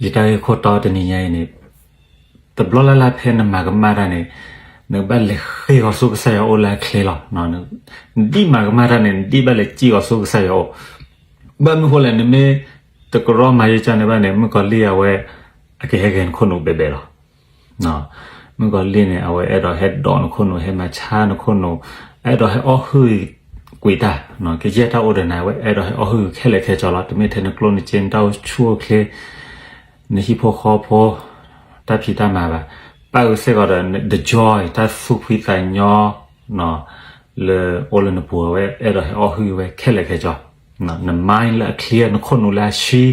ယတၢ်ဂ့ၢ်ခိၣ်တီတနံၤညါအံၤန့ၣ်, တဘျီလၢ်လၢ်ဖဲနမၤကမၣ်တၢ်န့ၣ်, နကဘၣ်လဲၤဃ့ၢ်ဂီၤဆူကစၢ်ယွၤအိၣ်လၢအချ့လီၤ. နဒ်မၤကမၣ်တၢ်န့ၣ် နဒ်ဘၣ်လဲၤစံၣ်ဂီၤဆူကစၢ်ယွၤအိၣ်, ဘၣ်မနုၤဃိလဲၣ် နမ့ၢ်တကရီမၤယဲၢ်ကၢ်န့ၣ်ဘၣ်န့ၣ် မုၣ်ကီၤလံၢ်အဝဲ အကဟဲဂဲၤနခိၣ်နူာ်ဘဲဘဲလီၤ. မုၣ်ကီၤလံၢ်န့ၣ် အဝဲအဲၣ်ဒိးဟဲဒိးနခိၣ်နူာ် ဟဲမၤဆါနခိၣ်နူာ်, အဲၣ်ဒိးဟဲအီၣ်ဟုၣ်ကွံာ်တၢ်, ကယဲၢ်တၢ်အိၣ်ဒီးနၤ အဝဲအဲၣ်ဒိးဟဲအီၣ်ဟုၣ်ခဲလၢာ်ခဲဆ့လီၤ. တမ့ၢ်ထဲနကျိၣ်နစ့ နတၢ်အိၣ်ဆူၣ်အိၣ်ချ့, နဟံၣ်ဖိဃီဖိ, တၢ်ဖံးတၢ်မၤဘၣ်, ပၣ်ဃုာ်စ့ၢ်ကီးဒီး the joy တၢ်သူၣ်ဖှံသးညီ လၢအိၣ်လၢနပူၤအဝဲအဲၣ်ဒိးဟဲအီၣ်ဟုၣ်ဝဲခဲလၢာ်ခဲဆ့, န mind လၢအချ့ နခိၣ်နူာ်လၢအဆှံ,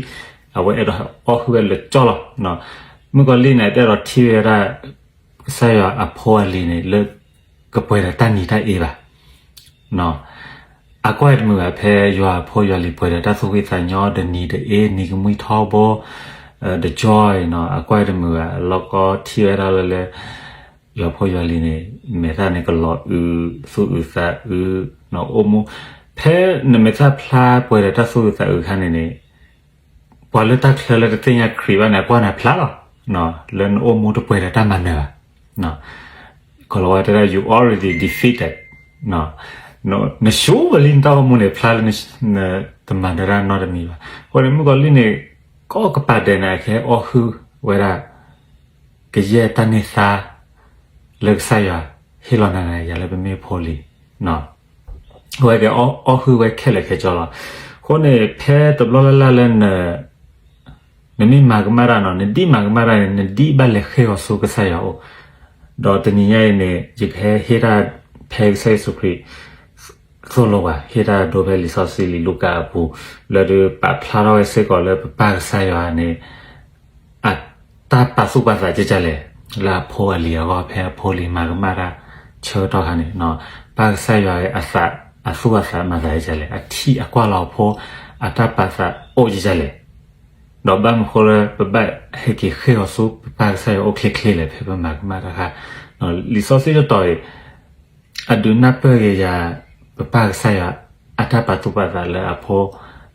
အဝဲအဲၣ်ဒိးဟဲအီၣ်ဟုၣ်ဝဲလၢကၠီလီၤ. မုၣ်ကီၤလံၢ်န့ၣ် တအဲၣ်ဒိးထံၣ်ဝဲဒၣ် ကစၢ်ယွၤအဖိအလံၤန့ၣ် လၢကပှဲၤဒီးတၢ်နံၤတၢ်အ့ဘၣ်. အကွၢ်တမုာ်ဘၣ် ဖဲယွၤအဖိယွၤလံၤပှဲၤဒီးတၢ်သူၣ်ဖှံသးညီ ဒီးနံၤတအ့ နံၤကမှံထီဘိ, ဒီး joy နီၤ အကွၢ်တမုာ်ဘၣ် အလီၢ်ကီထံၣ်ဝဲဒၣ်လၢလၢ ယွၤဖိယွၤလံၤန့ၣ် မဲာ်သၣ်န့ၣ်ကလီၤအုး သူၣ်အုးသးအုး အိၣ်မူ, ဖဲနမဲာ်သၣ်ဖျါပှဲၤဒီးတၢ်သူၣ်အုးသးအုးအခါန့ၣ်န့ၣ် ပှၤလၢတၢ်ချၢလၢတသ့ၣ်ညါခရံာ်ဘၣ်န့ၣ် အကွၢ်နၤဖျါလီၤ. လၢနအိၣ်မူတပှဲၤဒီးတၢ်မၤနၢၤဘၣ်. ကီၤလၤဝါတဲဒၣ် you already defeated. နဆှိဝဲလံ နတၢ်အိၣ်မူန့ၣ် ဖျါလၢနတမၤနၢၤတၢ်နီတမံၤဘၣ်. အဃိန့ၣ် မုၣ်ကီၤလံၢ်န့ၣ် ကိးကပၤဒဲးန့ၣ် အကဟဲအီၣ်ဟုၣ်ဝဲဒၣ် ကယဲၢ်တၢ်န့ၢ်သါ လၢကစၢ်ယွၤဟ့ၣ်လီၤနၤယၤလၢပမ့ၢ်ဖိလံၤ, အဝဲက့ၤအီၣ်ဟုၣ်ဝဲခဲလၢာ်ခဲဆ့လီၤ. အဃိန့ၣ် ဖဲတဘျီလၢ်လၢ်လၢ နမ့ၢ်မၤကမၣ်တၢ်နီၤ နဒ်မၤကမၣ်တၢ်န့ၣ် နဒ်ဘၣ်လဲၤဃ့ၢ်ဂီၤဆူကစၢ်ယွၤအိၣ်, ဒီးတနံၤညါအံၤန့ၣ် ယကဟဲဟ့ၣ်တၢ်ဖဲကစၢ်ယ့ၣ်ၡူးခရံာ် သိၣ်လိပှၤ ဟ့ၣ်တၢ်ဒိဖဲလံာ်စီဆှံလံာ်လူၤကၣ်အပူၤ လၢဒုးပာ်ဖျါထီၣ်ဝဲစ့ၢ်ကီးလၢပပၢ်ကစၢ်ယွၤန့ၣ် အတၢ်ပာ်သူၣ်ပာ်သးကဲကလဲၣ်, လၢအဖိအလံၤအဂီၢ် ဖဲအဖိလံၤမၤကမၣ်တၢ်ဆၢကတီၢ်ခါန့ၣ် ပၢ်ကစၢ်ယွၤအသး အသူၣ်အသးမၤသးကဲကလဲၣ်, အထံၣ်အကွၢ်လီၤအဖိ အတၢ်ပာ်သးအိၣ်ကဲကလဲၣ်, ဒီးဘၣ်မနုၤဃိလၢပဘၣ်ဟဲက့ၤဃ့ၢ်ဂီၤဆူပပၢ်ကစၢ်ယွၤအိၣ်ချ့ချ့လဲၣ် ဖဲပမၤကမၣ်တၢ်ခါ, လံာ်စီဆှံတတီၤအံၤ အဒုးနၢ်ပၢၢ်က့ၤယၤ ပပၢ်ကစၢ်ယွၤ အတၢ်ပာ်သူၣ်ပာ်သးလၢအဖိ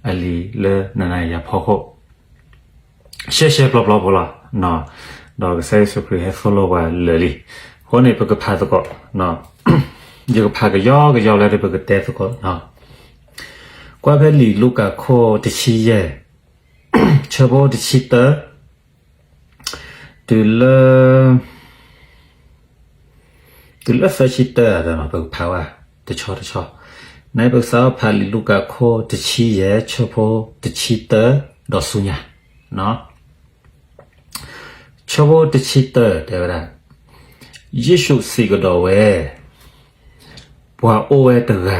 အလံၤလၢနၤယၤဖီခိၣ် ရှဲရှဲပျီပျီဖိလီၤ. ဒီးကစၢ်ယ့ၣ်ၡူးခရံာ်ဟဲသိၣ်လိပှၤလၢာ်လံ. အဃိန့ၣ် ပကဖးသကိး, ယကဖးကယီကယီလၢပကတဲသကိး, ကွၢ်ဖဲလံာ်လူၤကၣ်ခိၣ်တဆံယဲၢ် ဆၢဖိတဆံတၢ တုၤလၢ တုၤလၢသၢဆံတၢ ပကဖးဝဲ တဆီတဆီ, နပကစးဖးလံာ်လူၤကၣ်ခိၣ်တဆံယဲၢ် ဆၢဖိတဆံတၢ ဒီးဆူညါ, ဆၢဖိတဆံတၢတဲဝဲဒၣ်, ယ့ၣ်ၡူးစံးကဒီးဝဲ, ပှၤအိၣ်ဝဲတဂၤ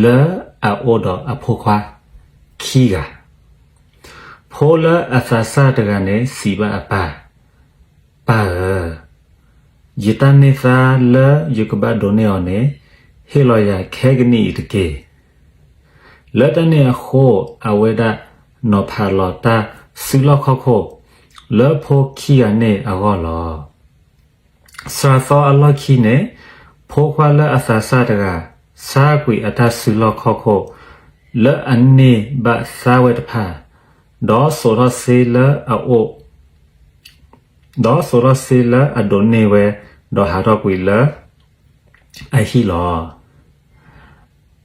လၢအအိၣ်ဒီးအဖိခွါခံဂၤ, ဖိလၢအသးစၢ်တဂၤန့ၣ် စံးဘၣ်အပၢ်, ပၢ်ဧၢ, ယတၢ်န့ၢ်သါလၢယကဘၣ်ဒိးန့ၢ်အီၤန့ၣ် ဟ့ၣ်လီၤယၤခဲကနံၣ်အံၤတက့ၢ်. လၢတၢ်န့ၣ်အဃိ အဝဲဒၣ်နီၤဖးလီၤတၢ်စုလီၢ်ခီၣ်ခိၣ် လၢဖိခံဂၤန့ၣ်အဂီၢ်လီၤ. စှၤသီအလီၢ်ခံန့ၣ် ဖိခွါလၢအသးစၢ်တဂၤ ဆါကွံာ်အတၢ်စုလီၢ်ခီၣ်ခိၣ် လၢအန့ၢ်ဘၣ်သါဝဲတဖၣ်, ဒီးစိာ်ထီၣ်စ့လၢအအိၣ် ဒီးစိာ်ထီၣ်စ့လၢအဒိးန့ၢ်ဝဲ, ဒီးဟးထီၣ်ကွံာ်လၢအဟံၣ်လီၤ.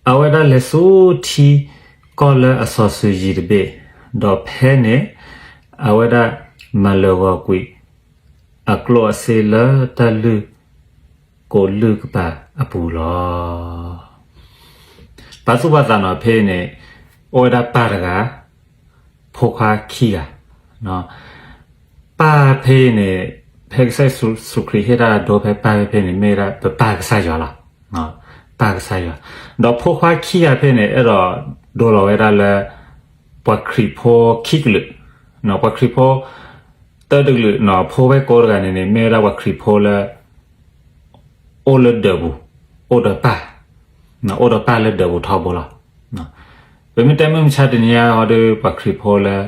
အဝဲဒၣ်လဲၤဆူထံကီၢ်လၢအစီၤစုၤယံၤတဘ့ၣ်, ဒီးဖဲန့ၣ် အဝဲဒၣ်မၤလၢာ်ဂီၤကွံာ် အကျိၣ်အစ့လၢတၢ်လုၢ်ကိးလုၢ်ကပၤအပူၤလီၤ. ပာ်သူၣ်ပာ်သးနီၤဖဲန့ၣ် အိၣ်ဝဲဒၣ်ပၢ်တဂၤ ဖိခွါခံဂၤ, ပၢ်ဖဲန့ၣ် ဖဲကစၢ်ယ့ၣ်ၡူးခရံာ်ဟ့ၣ်တၢ်ဒိဖဲပၢ်ဖဲန့ၣ် မ့ၢ်ဝဲဒၣ်ပပၢ်ကစၢ်ယွၤလီၤ. ပၢ်ကစၢ်ယွၤ, ဒီးဖိခွါခံဂၤဖဲန့ၣ် အဲၣ်ဒိးဒိလီၤဝဲဒၣ်လၢ ပှၤခရံာ်ဖိခံကလုာ်, ပှၤခရံာ်ဖိ တၢတကလုာ်နီၤ ဖိဝဲၢ်ကိတဂၤန့ၣ်န့ၣ် မ့ၢ်ဝဲဒၣ်ပှၤခရံာ်ဖိလၢ အိၣ်လၢဒၢးပူၤ, အိၣ်ဒီးပၢ်, အိၣ်ဒီးပၢ်လၢဒၢးပူၤထီဘိလီၤ. ပမ့ၢ်တဲမုၢ်မဆါတနံၤအံၤဒီး ပှၤခရံာ်ဖိလၢ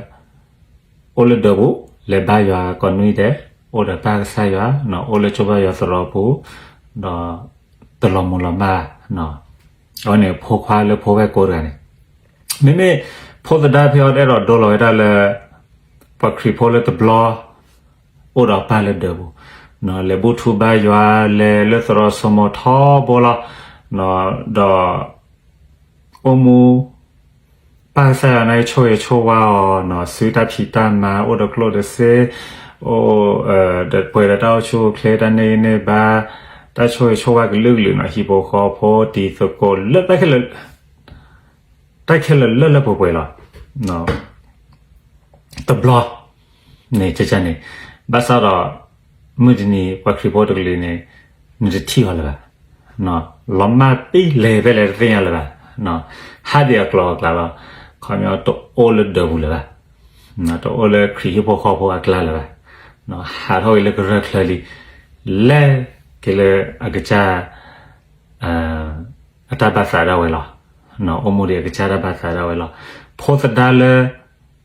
အိၣ်လၢဒၢးပူၤ လဲၤဘါယွၤကိးနွံဒဲး, အိၣ်ဒီးပၢ်ကစၢ်ယွၤ, အိၣ်လၢကၠိဘါယွၤသရိာ်ပူၤ, ဒီးတလီၤမုၢ်လီၤမၢ်, အဝဲန့ၣ်ဖိခွါလၢဖိဝဲၢ်ကိတဂၤန့ၣ်, မ့မ့ၢ်ဖိသဒါဖဲအံၤ အဲၣ်ဒိးဒိလီၤဝဲဒၣ်လၢ ပှၤခရံာ်ဖိလၢတဘျီ အိၣ်ဒီးပၢ်လၢဒၢးပူၤ, လဲၤဘူၣ်ထူဘါယွၤ လဲၤလၢသရိာ်စိမိၤထီဘိလီၤ, ဒီး အိၣ်မူ ပၢ်ကစၢ်ယွၤန့ၣ် ဆိၣ်ဂ့ၤဆိၣ်ဝါအီၤ, စုတၢ်ဖံးတၢ်မၤ အိၣ်ဒီးကျိၣ်ဒီးစ့, အိၣ် ဒီးပှဲၤဒီးတၢ်အိၣ်ဆူၣ်အိၣ်ချ့ တၢ်န့ၢ်ဂံၢ်န့ၢ်ဘါ, တၢ်ဆိၣ်ဂ့ၤဆိၣ်ဝါကလုာ်ကလုာ်န့ၣ်, ဟံၣ်ဖိဃီဖိ တံၤသကိးလၢ တၢ်ခဲလၢာ်လၢလၢပှဲၤပှဲၤလီၤ. တဘျီ န့ၣ် ကန့ၣ်, ဘၣ်ဆၣ်ဒီး မုၢ်တနံၤ ပှၤခရံာ်ဖိတကလုာ်န့ၣ် နတထံၣ်အီၤလၢၤဘၣ်. လီၤမၢ်ပ့ၢ်လဲၤဖဲလဲၣ်တသ့ၣ်ညါလၢၤဘၣ်. ဟးဒံးအကျိၤအကျဲလီၤ. ခီပညီတအိၣ်လၢဒၢးပူၤလၢၤဘၣ်. တအိၣ်လၢခရံာ်ဟံၣ်ဖိဃီဖိအကျါလၢၤဘၣ်. ဟးထီၣ်ဝံၤလၢကရၢၢ်ချၢလံ, လဲၤက့ၤလၢအကစၢ် အတၢ်ဘၣ်သးဒၣ်ဝဲလီၤ. အိၣ်မူဒံးအကစၢ်တၢ်ဘၣ်သးဒၣ်ဝဲလီၤ. ဖိသဒါလၢ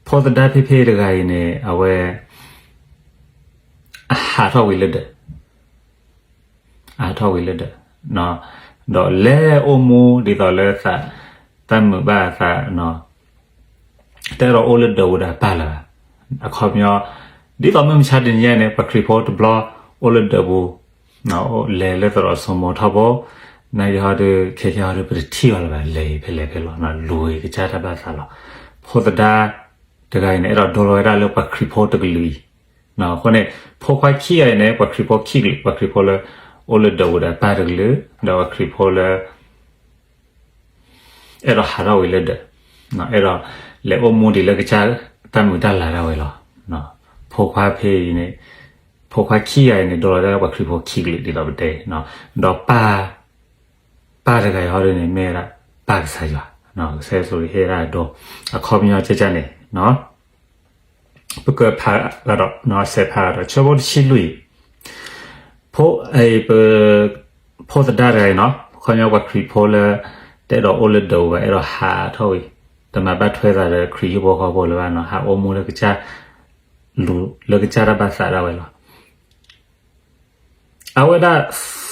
ဖိသဒါဖဲဖဲတဂၤအံၤန့ၣ် အဝဲ အဟးထီၣ်ဝံၤလၢဒၢး, အဟးထီၣ်ဝံၤလၢဒၢး, ဒီးလဲၤအိၣ်မူဒ်သိးလၢသး တၢ်မုာ်ဘၣ်အသး တအဲၣ်ဒိးအိၣ်လၢဒၢးပူၤဒီးပၢ်လၢၤဘၣ်. အခီပညီ ဒ်သိးမုၢ်မဆါတနံၤညါန့ၣ် ပှၤခရံာ်ဖိတဘျီ အိၣ်လၢဒၢးပူၤ လဲၤလၢသရိာ်စိမိၤထီဘိ, နာ်က့ဟီဒီး ခဲကဲဟီဒီး ပတထံၣ်အီၤလၢၤဘၣ်, လဲၤဖဲလဲၣ်ဖဲလဲၣ်လီၤ, လူၤကစၢ်တၢ်ဘၣ်သးလီၤ. ဖိသဒါတဂၤအံၤန့ၣ် အဲၣ်ဒိးဒိလီၤဝဲဒၣ်လၢပှၤခရံာ်ဖိတကလုာ်အံၤ, အဃိန့ၣ် ဖိခွါခံဂၤအံၤန့ၣ် ပှၤခရံာ်ဖိခံကလုာ်, ပှၤခရံာ်ဖိလၢ အိၣ်လၢဒၢးပူၤဒီးပၢ်တကလုာ်, ဒီးပှၤခရံာ်ဖိလၢ အဲၣ်ဒိးဟးထီၣ်ဝံၤလၢဒၢး, အဲၣ်ဒိးလဲၤအိၣ်မူဒံးလၢကစၢ်တၢ်မုာ်တၢ်လၤဒၣ်ဝဲလီၤ. ဖိခွါဖဲအံၤန့ၣ် ဖိခွါခံဂၤအံၤန့ၣ် ဒိလီၤဝဲဒၣ်ပှၤခရံာ်ဖိခံကလုာ်ဒ်သိးပတဲ, ဒီးပၢ် ပၢ်တဂၤအံၤဟီဒ်န့ၣ် မ့ၢ်ဝဲဒၣ် ပၢ်ကစၢ်ယွၤ, ကစၢ်ယ့ၣ်ၡူးဟ့ၣ်ဒၣ်အဒိ, အခီပညီကန့ၣ်, ပကဖးဒီး စဲးဖးဒီး ဆၢဖိတဆံလွံၢ်, ဖိ ပ ဖိသဒါတဂၤအံၤနီၤ, ခီပညီပှၤခရံာ်ဖိလၢ တအဲၣ်ဒိးအိၣ်လၢဒၢးပူၤဘၣ်, အဲၣ်ဒိးဟးထီၣ်ဝံၤ, တမၤဘၣ်ထွဲသးဒီးခရံာ်ဟံၣ်ဖိဃီဖိလၢၤဘၣ်နီၤ, ဟးအိၣ်မူလၢကစၢ် လူၤလၢကစၢ်တၢ်ဘၣ်သးဒၣ်ဝဲလီၤ. အဝဲဒၣ်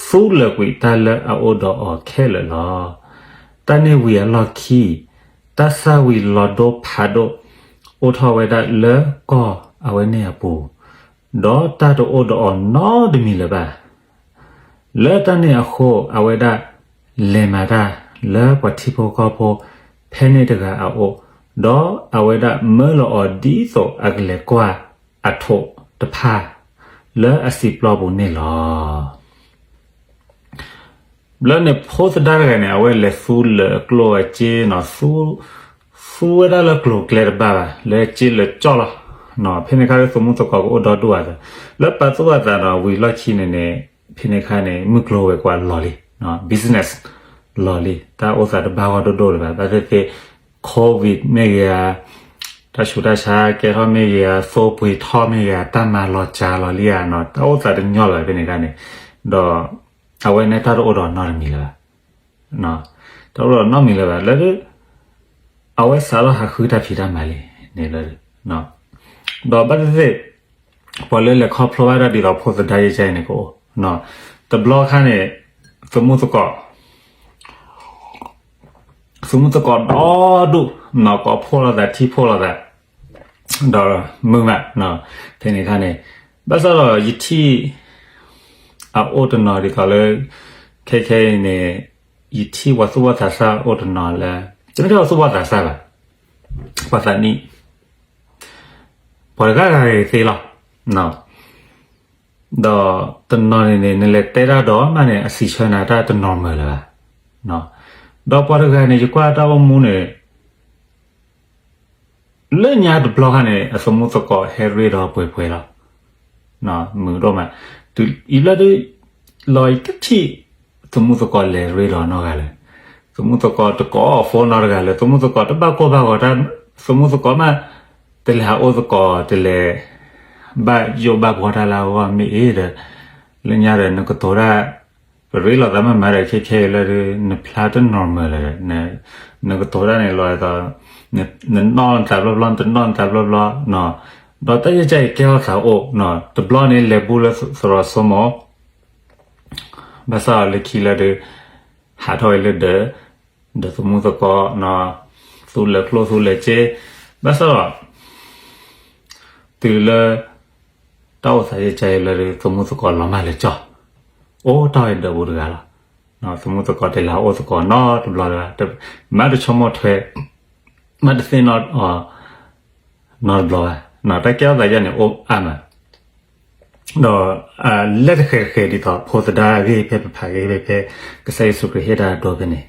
သူလၢာ်ကွံာ်တၢ်လၢအအိၣ်ဒီးအီၤခဲလၢာ်လီၤ. တၢ်န့ၣ်ဝံၤအလီၢ်ခံ, တၢ်သၣ်ဝံၤလီၤဒိဖးဒိၣ် အိၣ်ထီၣ်ဝဲဒၣ်လၢကီၢ်အဝဲန့ၣ်အပူၤ, ဒီးတၢ်တအိၣ်ဒီးအီၤနီတမံၤလၢၤဘၣ်. လၢတၢ်န့ၣ်အဃိ အဝဲဒၣ်လဲၤမၤတၢ်လၢပှၤထံဖိကီၢ်ဖိဖဲန့ၣ်တဂၤအအိၣ်, ဒီးအဝဲဒၣ်မၢလီၤအီၤဒ်သိးအကလဲၤကွၢ်အထိးတဖၣ် လၢအစံာ်ပျီပူၤန့ၣ်လီၤ. ဘျီန့ၣ်ဖိသဒါတဂၤန့ၣ် အဝဲလဲၤသူလၢာ်အကျိၣ်အစ့နီၤ, သူဝဲဒၣ်လၢကျိၤကျဲတဘၣ်ဘၣ်, လၢစ့လၢာ်ကၠီလီၤ. ဖဲန့ၣ်အခါလၢသမူသကိးကအိၣ်ဒီဒူၣ်အသး, လၢပာ်သူၣ်ပာ်သးနီၤ, ဝံၤလီၢ်ခံန့ၣ်န့ၣ်, ဖဲန့ၣ်အခါန့ၣ် မုၢ်ကျိၤဝဲၤကွာ်လီၤလံ, business လီၤလံ, တၢ်အိၣ်သးတဘၣ်ဂီၢ်ဒိၣ်ဒိၣ်လၢၤဘၣ်, ဘၣ်သ့ၣ်သ့ၣ် COVID မ့ၢ်ဂ့ၤဧါ, တၢ်ဆူးတၢ်ဆါကဲထီၣ်မ့ၢ်ဂ့ၤဧါ, သိပှ့ၤထီၣ်မ့ၢ်ဂ့ၤဧါ, တၢ်မၤလီၤစှၤလီၤလံဧါနီၤ, တၢ်အိၣ်သးတညီလၢၤဘၣ်ဖဲန့ၣ်အခါန့ၣ်, ဒီး အဝဲန့ၣ်တၢ်တအိၣ်ဒီးနီတမံၤလၢၤဘၣ်, တၢ်တအိၣ်ဒီးနီတမံၤလၢၤဘၣ်, လၢ အဝဲစးထီၣ်ဟးဃုတၢ်ဖံးတၢ်မၤလံန့ၣ်လီၤ. ဒီးဘၣ်သ့ၣ်သ့ၣ် ပှၤလၢလဲၤခီဖျိဘၣ်တၢ်ဒ်သိးဖိသဒါယဲၢ်ကါအံၤန့ၣ်ကအိၣ်, တဘျီခါန့ၣ် သမူသကိး သမူသကိးဒီဒူၣ်နီၤ, ကိးဖှိၣ်လိာ်သး ထံၣ်ဖှိၣ်လိာ်သး, ဒီးမုာ်မး, ဖဲန့ၣ်အခါန့ၣ် ဘၣ်ဆၣ်ဒီးယထံၣ် အအိၣ်တနီၤဒ်သိးလၢ ခဲခဲအံၤန့ၣ် ယထံၣ်ပှၤသူၣ်ဘီၣ်သးစၢ်အိၣ်တနီၤလၢ တမ့ၢ်ထဲပှၤသူၣ်ဘီၣ်သးစၢ်ဘၣ်, ပှၤသးနံၣ် ပှၤတဂၤဂၤဂ့ၤသ့လီၤ. ဒီးတနီၤန့ၣ်န့ၣ် နလဲၤတဲတၢ်ဒီးမးန့ၣ် အစံးဆၢနၤတၢ်တနီၤမုာ်လၢၤဘၣ်. ဒီးပှၤတဂၤန့ၣ် ယကွၢ်တၢ်အိၣ်မူန့ၣ် လၢညါတဘျီခါန့ၣ် အသမူသကိးဟဲရ့ဒီးပှဲၤပှဲၤလီၤ. မုာ်ဒိၣ်မး, တုၤအံၤဘျီဒုး လီၤအံၤတထံၣ် သမူသကိးလဲၤရ့ဒီးနီတဂၤလၢၤ, သမူသကိးတကိး phone နီတဂၤလၢၤ, သမူသကိးတဘၣ်ကိၢ်ဘၣ်ဂီၤတၢ်, သမူသကိးမး တလဲၤဟးအိၣ်သကိး တလဲၤ ဘၣ်ယိၣ်ဘၣ်ဘှီတၢ်လၢအဂီၢ်မ့ၢ်အ့ဒီး, လၢညါဒီးနကတိၤတၢ် ပရ့လိာ်သးမးမးဒီး ခဲခဲအံၤလၢ နဖျါတနီၤမုာ်လၢၤဒီး နကတိၤတၢ်န့ၣ်လီၤ, နနီၢ်နသးဘျီဘျီ နတနီၢ်နသးဘျီဘျီ, ဒီးတၢ်ယဲၢ်ကါအံၤကဲထီၣ်သးအိၣ်, တဘျီန့ၣ်လဲၤဘူၣ်လၢသရိာ်စိမိၤ, ဘၣ်ဆၣ်လၢခံလၢဒုး ဟးထီၣ်ဝဲလၢဒၢး, ဒီးသမူသကိး သူလၢာ်ကျိၣ်သူလၢာ်စ့, ဘၣ်ဆၣ်ဒီး ပှၤ တုၤလၢ တၢ်အိၣ်သးယကါအံၤလၢ သမူသကိးလီၤမၢ်လၢကၠီ, အိၣ်တၢ်ဝဲဒၢးပူၤတဂၤလီၤ. သမူသကိးတလဲၤအိၣ်သကိးနီတဘျီလၢၤဘၣ်, မ့ၢ်တဆိကမိၣ်ထွဲ, မ့ၢ်တသ့ၣ်နီၣ်အီၤနီတဘျီဘၣ်. တၢ်ကဲထီၣ်သးယဲန့ၣ်အိၣ်အါမး, ဒီး လဲၣ်တဃဲးတဃဲးဒ်သိး ဖိသဒါအဂ့ၢ် ဖဲပဖးက့ၤဖဲ ဖဲကစၢ်ယ့ၣ်ၡူးခရံာ်ဟ့ၣ်တၢ်အဒိဖဲန့ၣ်,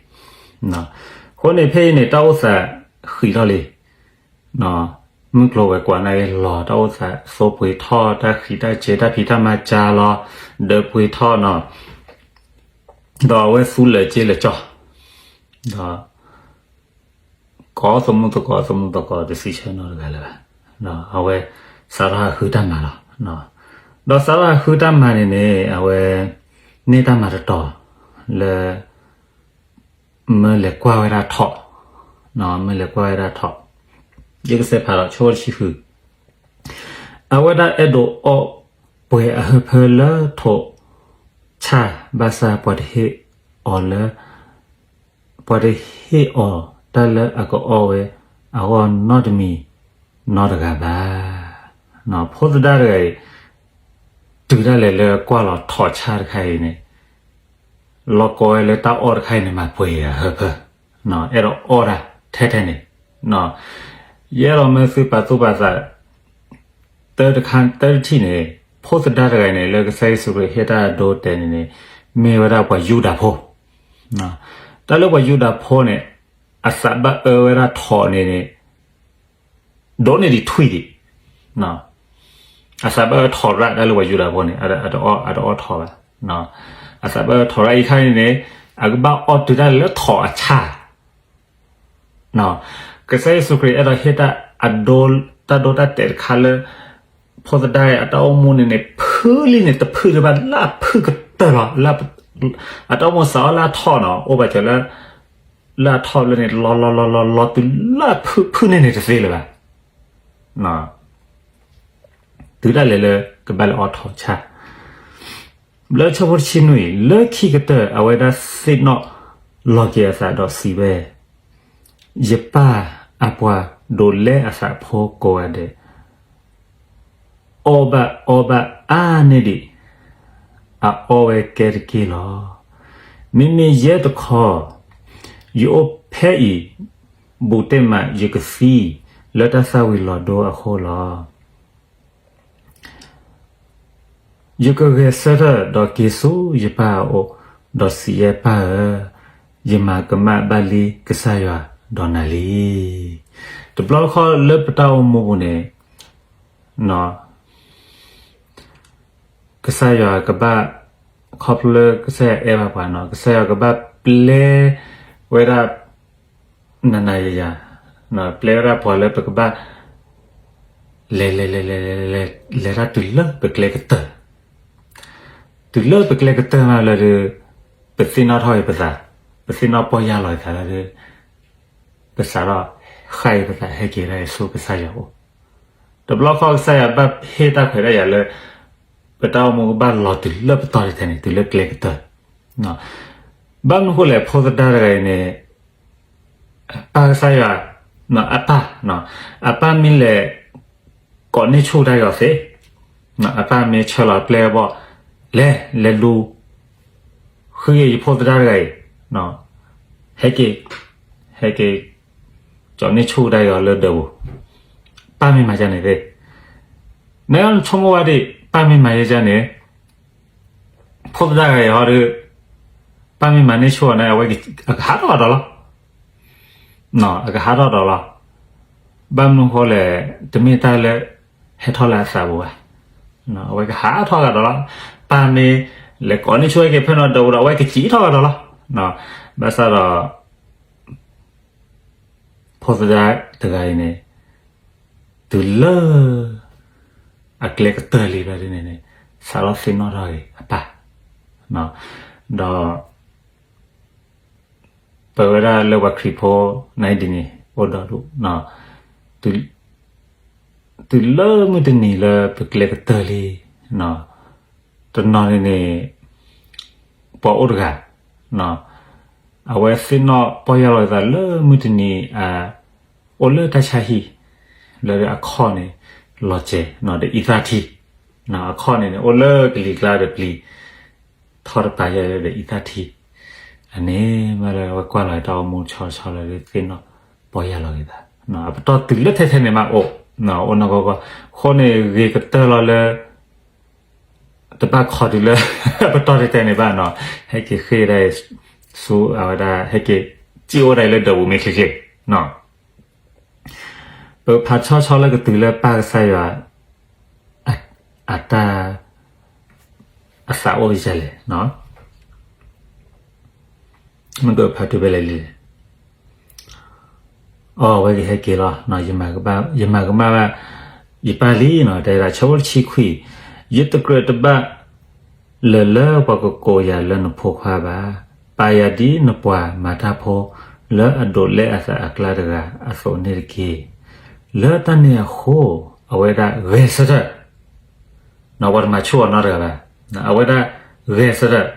အဃိန့ၣ်ဖဲအံၤန့ၣ် တၢ်အိၣ်သးဃံးထီၣ်လံ မုၢ်ကျိၤဝဲၤကွာ်နာ်က့ၤလီၤ, တၢ်အိၣ်သးသိပှ့ၤထီၣ်, တၢ်ဃံးတၢ်စဲၤ တၢ်ဖံးတၢ်မၤကါလီၤ, ဒၢးပှ့ၤထီၣ်နီၤ, ဒီးအဝဲသူလၢာ်စ့လၢာ်ကၠီ, ဒီး ကိးသမူသကိး သမူသကိးတစံးဆၢနီတဂၤလၢၤဘၣ်. အဝဲ စးထီၣ်ဟးဃုတၢ်မၤလီၤ. ဒီးစးထီၣ်ဟးဃုတၢ်မၤန့ၣ်န့ၣ် အဝဲ န့ၢ်တၢ်မၤတတီၤ လၢ မၢလဲၤကွၢ်ဝဲဒၣ်ထိး, မၢလဲၤကွၢ်ဝဲဒၣ်ထိး, ယကစဲးဖးဒီးဆိတဆံဃု, အဝဲဒၣ်အဲၣ်ဒိးအီၣ်ပှဲၤအဟၢဖၢလၢထိးဆၣ်, ဘၣ်ဆၣ်ပှၤတဟ့ၣ်အီၤလၢ ပှၤတဟ့ၣ်အီၤတၢ်လၢအကအီၣ်ဝဲအဂီၢ်နီတမံၤနီတဂၤဘၣ်. ဖိသဒါတဂၤအံၤ တုၤဒၣ်လဲာ်လၢကွၢ်လီၤထိးဆၣ်တခါအံၤန့ၣ် လီၤကီဝဲလၢတၢ်အီၣ်တခါအံၤန့ၣ် မၤပှဲၤအဟၢဖၢ, အဲၣ်ဒိးအီၣ်တၢ်ထဲထဲန့ၣ်, ယအဲၣ်ဒိးမၢသုပာ်သူၣ်ပာ်သး တၢ်တခါတၢ်တထံၣ်န့ၣ်, ဖိသဒါတဂၤန့ၣ် လၢကစၢ်ယ့ၣ်ၡူးခရံာ်ဟ့ၣ်တၢ်အဒိတဲာ်န့ၣ်န့ၣ် မ့ၢ်ဝဲဒၣ်ပှၤယူဒၤဖိ, တၢ်လၢပှၤယူဒၤဖိန့ၣ် အသးဘၣ်အၢဝဲဒၣ်ထိးန့ၣ်န့ၣ် ဒိးန့ၢ်ဒံးထွံၣ်ဒံး, အသးဘၣ်အၢထိးရၣ် တၢ်လၢပှၤယူဒၤဖိန့ၣ် အတအီၣ်ထိးဘၣ်, အသးဘၣ်အၢထိးရၣ်အံၤခါန့ၣ်န့ၣ် အကဘၣ်အီၣ်တုၤတၢ်လၢထိးအဆၣ် ကစၢ်ယ့ၣ်ၡူးခရံာ်အဲၣ်ဒိးဟ့ၣ်တၢ်အဒိ တၢ်ဒိတၢ်တဲာ်တခါလၢ ဖိသဒါအတၢ်အိၣ်မူန့ၣ်န့ၣ် ဖုလံန့ၣ် တဖုတဘၣ် လၢအဖုကတၢၢ်လီၤ. အတၢ်အိၣ်မူစးအီၣ်လၢအထိးနီၤ အိၣ်ဘၣ်စၢၤလၢ လၢအထိးလၢန့ၣ် လီၤလီၤလီၤလီၤလီၤတုၤလၢအဖု ဖုန့ၢ်န့ၣ်တသ့လၢၤဘၣ်. တုၤဒၣ်လဲာ်လၢကဘၣ်လဲၤအီၣ်ထိးဆၣ် လၢဆၢဖိတဆံနွံ လၢခံကတၢၢ် အဝဲဒၣ်သ့ၣ်နီၣ်လီၤက့ၤအသးဒီးစံးဝဲ, ယပၢ်အပှၤဒိးလဲအသးဖိကိးဂၤဒဲး, အီၣ်ဘၣ်အီဘၣ်အါန့ၢ်ဒံး အအီဝဲကဲတက့ၢ်လီၤ. မ့မ့ၢ်ယဲတခီ ယအိၣ်ဖဲအံၤ ဘူးတ့ၢ်မး ယကသံလၢတၢ်သၣ်ဝံၤလီၤဒိအဃိလီၤ. ယကဂဲၤဆၢထၢၣ်ဒီးက့ၤဆူယပၢ်အအိၣ်, ဒီးစံးယဲ ပၢ်ဧၢ, ယမၤကမၣ်ဘၣ်လံကစၢ်ယွၤဒီးနၤလံ. တဘျီတခီၣ်လၢပတၢ်အိၣ်မူပူၤန့ၣ် ကစၢ်ယွၤကဘၣ် ခီဖျိလၢကစၢ်ယွၤအဲၣ်ဘၣ်ပှၤနီၤ ကစၢ်ယွၤကဘၣ်ပျဲဝဲဒၣ် နၤနၤယၤယၤ ပျဲဝဲဒၣ်ပှၤလၢပကဘၣ် လဲၤလဲၤလဲၤလဲၤလဲၤလဲၤ လဲၤတၢ်တုၤလၢပကျဲကတၢၢ် တုၤလၢပကျဲကတၢၢ်မးလၢဒုး ပသ့ၣ်နီၣ်ထီၣ်အံၤပသး ပသ့ၣ်နီၣ်ပီၢ်ယၢ်လီၤအံၤသးလၢဒုး ပစးထီၣ်ဃၣ်အံၤပသးဟဲက့ၤဒၣ်အံၤဆူကစၢ်ယွၤအအိၣ် တဘျီဃီကစၢ်ယွၤဘၣ်ဟ့ၣ်တၢ်ခွဲးတၢ်ယာ်လၢ ပတၢ်အိၣ်မူကဘၣ်လီၤတုၤလၢပတီၢ်ထဲထဲန့ၣ် တုၤလၢကျဲကတၢၢ် ဘၣ်မနုၤဃိလဲၣ် ဖိသဒါတဂၤအံၤန့ၣ် ပၢ်ကစၢ်ယွၤ အပၢ် အပၢ်မ့ၢ်လဲၤ ကိးန့ၢ်ဆူၣ်တၢ်ယီၤသ့ အပၢ်မ့ၢ်ဆၢလီၤပျဲၢ်ဘီၣ် လဲၤ လဲၤလူၤ ဃုယဖိသဒါတဂၤအံၤ ဟဲက့ၤ ဟဲက့ၤ ကိးန့ၢ်ဆူၣ်တၢ်ယီၤလၢဒၢးပူၤ ပၢ်မ့ၢ်မၤဒ်န့ၣ်သ့ နဆိကမိၣ်ဝဲဒၣ် ပၢ်မ့ၢ်မၤယဲဒ်န့ၣ် ဖိသဒါတဂၤအံၤဟီဒီး ပၢ်မ့ၢ်မၤန့ၢ်ဆူၣ်အီၤန့ၣ် အဝဲအကဟးထီၣ်ကဒီးလီၤ အကဟးထီၣ်ဒီးလီၤ ဘၣ်မနုၤဃိလဲၣ် တမ့ၢ်တၢ်လၢ ဟဲထီၣ်လၢအသးပူၤဘၣ် အဝဲကဟးထီၣ်ကဒီးလီၤ ပၢ်မ့ၢ်လဲၤကိးန့ၢ်ဆူၣ်ဟဲက့ၤဖဲနီၤဒၢးပူၤဒီး အဝဲကစံၣ်ထီၣ်ကဒီးလီၤ ဘၣ်ဆၣ်ဒီး ဖိသဒါတဂၤအံၤန့ၣ် တုၤလၢ အကျဲကတၢၢ်လံဘျီဒ်န့ၣ်န့ၣ် စးထီၣ်သ့ၣ်နီၣ်ထီၣ်က့ၤအပၢ် ဒီး ပဝဲဒၣ်လၢပှၤခရံာ်ဖိနၤဒ်န့ၣ် အိၣ်ဒီးဒူၣ် တုၤလၢမုၢ်တနံၤလၢပကျဲကတၢၢ်လံ တနီၤန့ၣ်န့ၣ် ပှၤအိၣ်တဂၤ အဝဲသ့ၣ်နီၣ်ပီၢ်ယၢ်လီၤသးလၢမုၢ်တနံၤ အိၣ်လၢတၢ်ဆါဟံၣ် လၢအခီၣ်န့ၣ် လီၤစဲၤဒီးအံသၣ်ထံ, အခီၣ်န့ၣ်န့ၣ် အိၣ်လၢကလံၤကျါဒီးပျံၤထီၣ်တပၤယဲၢ်လၢဒီးအံသၣ်ထံ, အန့ၣ်မ့ၢ်လၢဝဲကွၢ်လီၤတၢ်အိၣ်မူဆီဆီလၢသ့ၣ်နီၣ်ပီၢ်ယၢ်လီၤက့ၤသး, အပတီၢ်တုၤလၢထဲထဲန့ၣ်မးအိၣ်, အိၣ်နီၢ်ကီၢ်ကီၢ်, အဃိန့ၣ်ဂ့ၤကတၢၢ်လီၤလၢ တဘၣ်ခီတုၤလၢ ပတီၢ်ထဲထဲန့ၣ်ဘၣ်နီၤ, ဟဲက့ၤဃ့ဒၣ်အံၤ ဆူအဝဲဒၣ် ဟဲက့ၤစံၣ်အိၣ်ဒၣ်အံၤလၢဒၢးပူၤမ့ၢ်ချ့ချ့နီၤ, ပဖးဆီဆီလၢကတုၤလၢပၢ်ကစၢ်ယွၤ အတၢ် အသးအိၣ်ယဲၢ်လဲၣ်နီၤ, မ့ၢ်ကဖးတုၤဖဲလဲၣ်လံ အဝဲကဟဲက့ၤလီၤ, ယမၤကမၣ်ဘၣ် ယပၢ်လံနီၤ, တဲဒၣ် ဆၢဖိတဆံခွံ, ယတကြၢးတဘၣ် လၢာ်လၢပှၤကကိးယၤလၢနဖိခွါဘၣ်, ပာ်ယၤဒ်နပှၤမၤတၢ်ဖိ လၢအဒိးလဲအသးအကျါတဂၤအသိးန့ၣ်တက့ၢ်. လၢတၢ်န့ၣ်အဃိ အဝဲဒၣ်ဂဲၤဆၢထၢၣ် ပှၤတမၤဆူၣ်အီၤနီတဂၤဘၣ်, အဝဲဒၣ်ဂဲၤဆၢထၢၣ်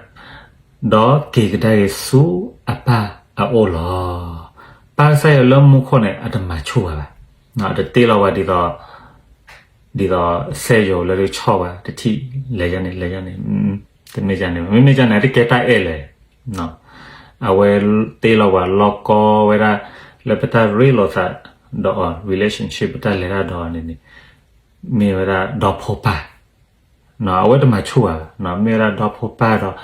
ဒီးက့ၤကဒါက့ၤဆူအပၢ်အအိၣ်လီၤ. ပၢ်ကစၢ်ယွၤလၢမူခိၣ်န့ၣ် အတမၤဆူၣ်ဝဲဘၣ်, အတတ့လီၤဝဲဒ်သိး ဒ်သိးစဲယိၤလၢတဆီၣ်ဝဲ တထံၣ်လဲၤယၤန့ၣ် လဲၤယၤန့ၣ် တမ့ၢ်ယၤန့ၣ် မ့မ့ၢ်ယၤန့ၣ် အတကဲတၢ်အဲၣ်လဲၣ် အဝဲတ့လီၤဝဲလီၢ်ကီဝဲဒၣ် လၢပတၢ်ရ့လိာ်သးဒီးအီၤ relationship ပတၢ်လဲၤတၢ်ဒီးအီၤန့ၣ်န့ၣ် မ့ၢ်ဝဲဒၣ်ဒီဖိပၢ်, အဝဲတမၤဆူၣ်ဘၣ်, မ့ၢ်ဝဲဒၣ်ဒီဖိပၢ်ဒီး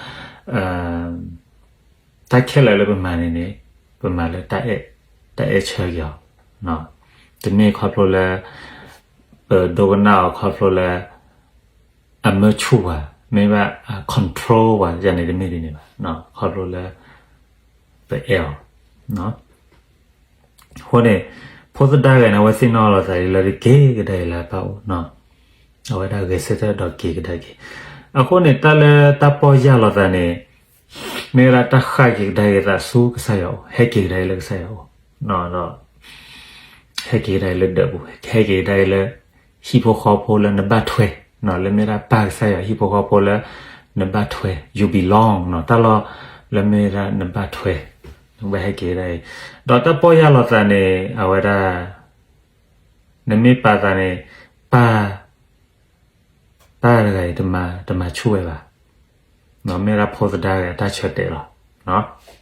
တၢ်ခဲလၢာ်လၢပမၤန့ၣ်န့ၣ် ပမၤလၢတၢ်အဲၣ် တၢ်အဲၣ်ဆၢက့ၤအီၤ, တမ့ၢ်ခီဖျိလၢ ပဒိကနၣ်အီၤခီဖျိလၢ အမၢဆူၣ်ဘၣ်, မ့ၢ်ဘၣ် control ဘၣ်ယၤန့ၣ်တမ့ၢ်ဒ်န့ၣ်ဘၣ်, ခီဖျိလၢ ပအဲၣ်အီၤ အဃိန့ၣ် ဖိသဒါဂၤန့ၣ် အဝဲသ့ၣ်နီၣ်လီၤသးလၢက့ၤကဒါက့ၤလၢအပၢ်အိၣ်, အဝဲဒၣ်ဂဲၤဆၢထၢၣ်ဒီးက့ၤကဒါက့ၤ, အဃိန့ၣ် တၢ်လၢတၢ်ပီၢ်ယၢ်လီၤသးန့ၣ် မ့ၢ်ဝဲဒၣ်တၢ်ဃၣ်က့ၤကဒါက့ၤသးဆူကစၢ်ယွၤအိၣ်, ဟဲက့ၤကဒါက့ၤလၢကစၢ်ယွၤအိၣ်, ဒီး ဟဲက့ၤကဒါက့ၤလၢဒၢးပူၤ, ဟဲက့ၤကဒါက့ၤလၢ ဟံၣ်ဖိဃီဖိလၢနဘၣ်ထွဲ, လၢမ့ၢ်ဒၣ်ပၢ်ကစၢ်ယွၤဟံၣ်ဖိဃီဖိလၢ နဘၣ်ထွဲ you belong တၢ်လီၢ်လၢမ့ၢ်ဒၣ်နဘၣ်ထွဲ, နဘၣ်ဟဲက့ၤကဒါက့ၤ, ဒီးတၢ်ပီၢ်ယၢ်လီၤသးန့ၣ် အဝဲဒၣ် နမ့ၢ်ပာ်သးန့ၣ် ပၢ် ပၢ်တဂၤအံၤ တမၤဆူၣ်ဝဲဘၣ်, မ့ၢ်ဝဲဒၣ်ဖိသဒါဂၤအတၢ်ဆၢတဲာ်လီၤ.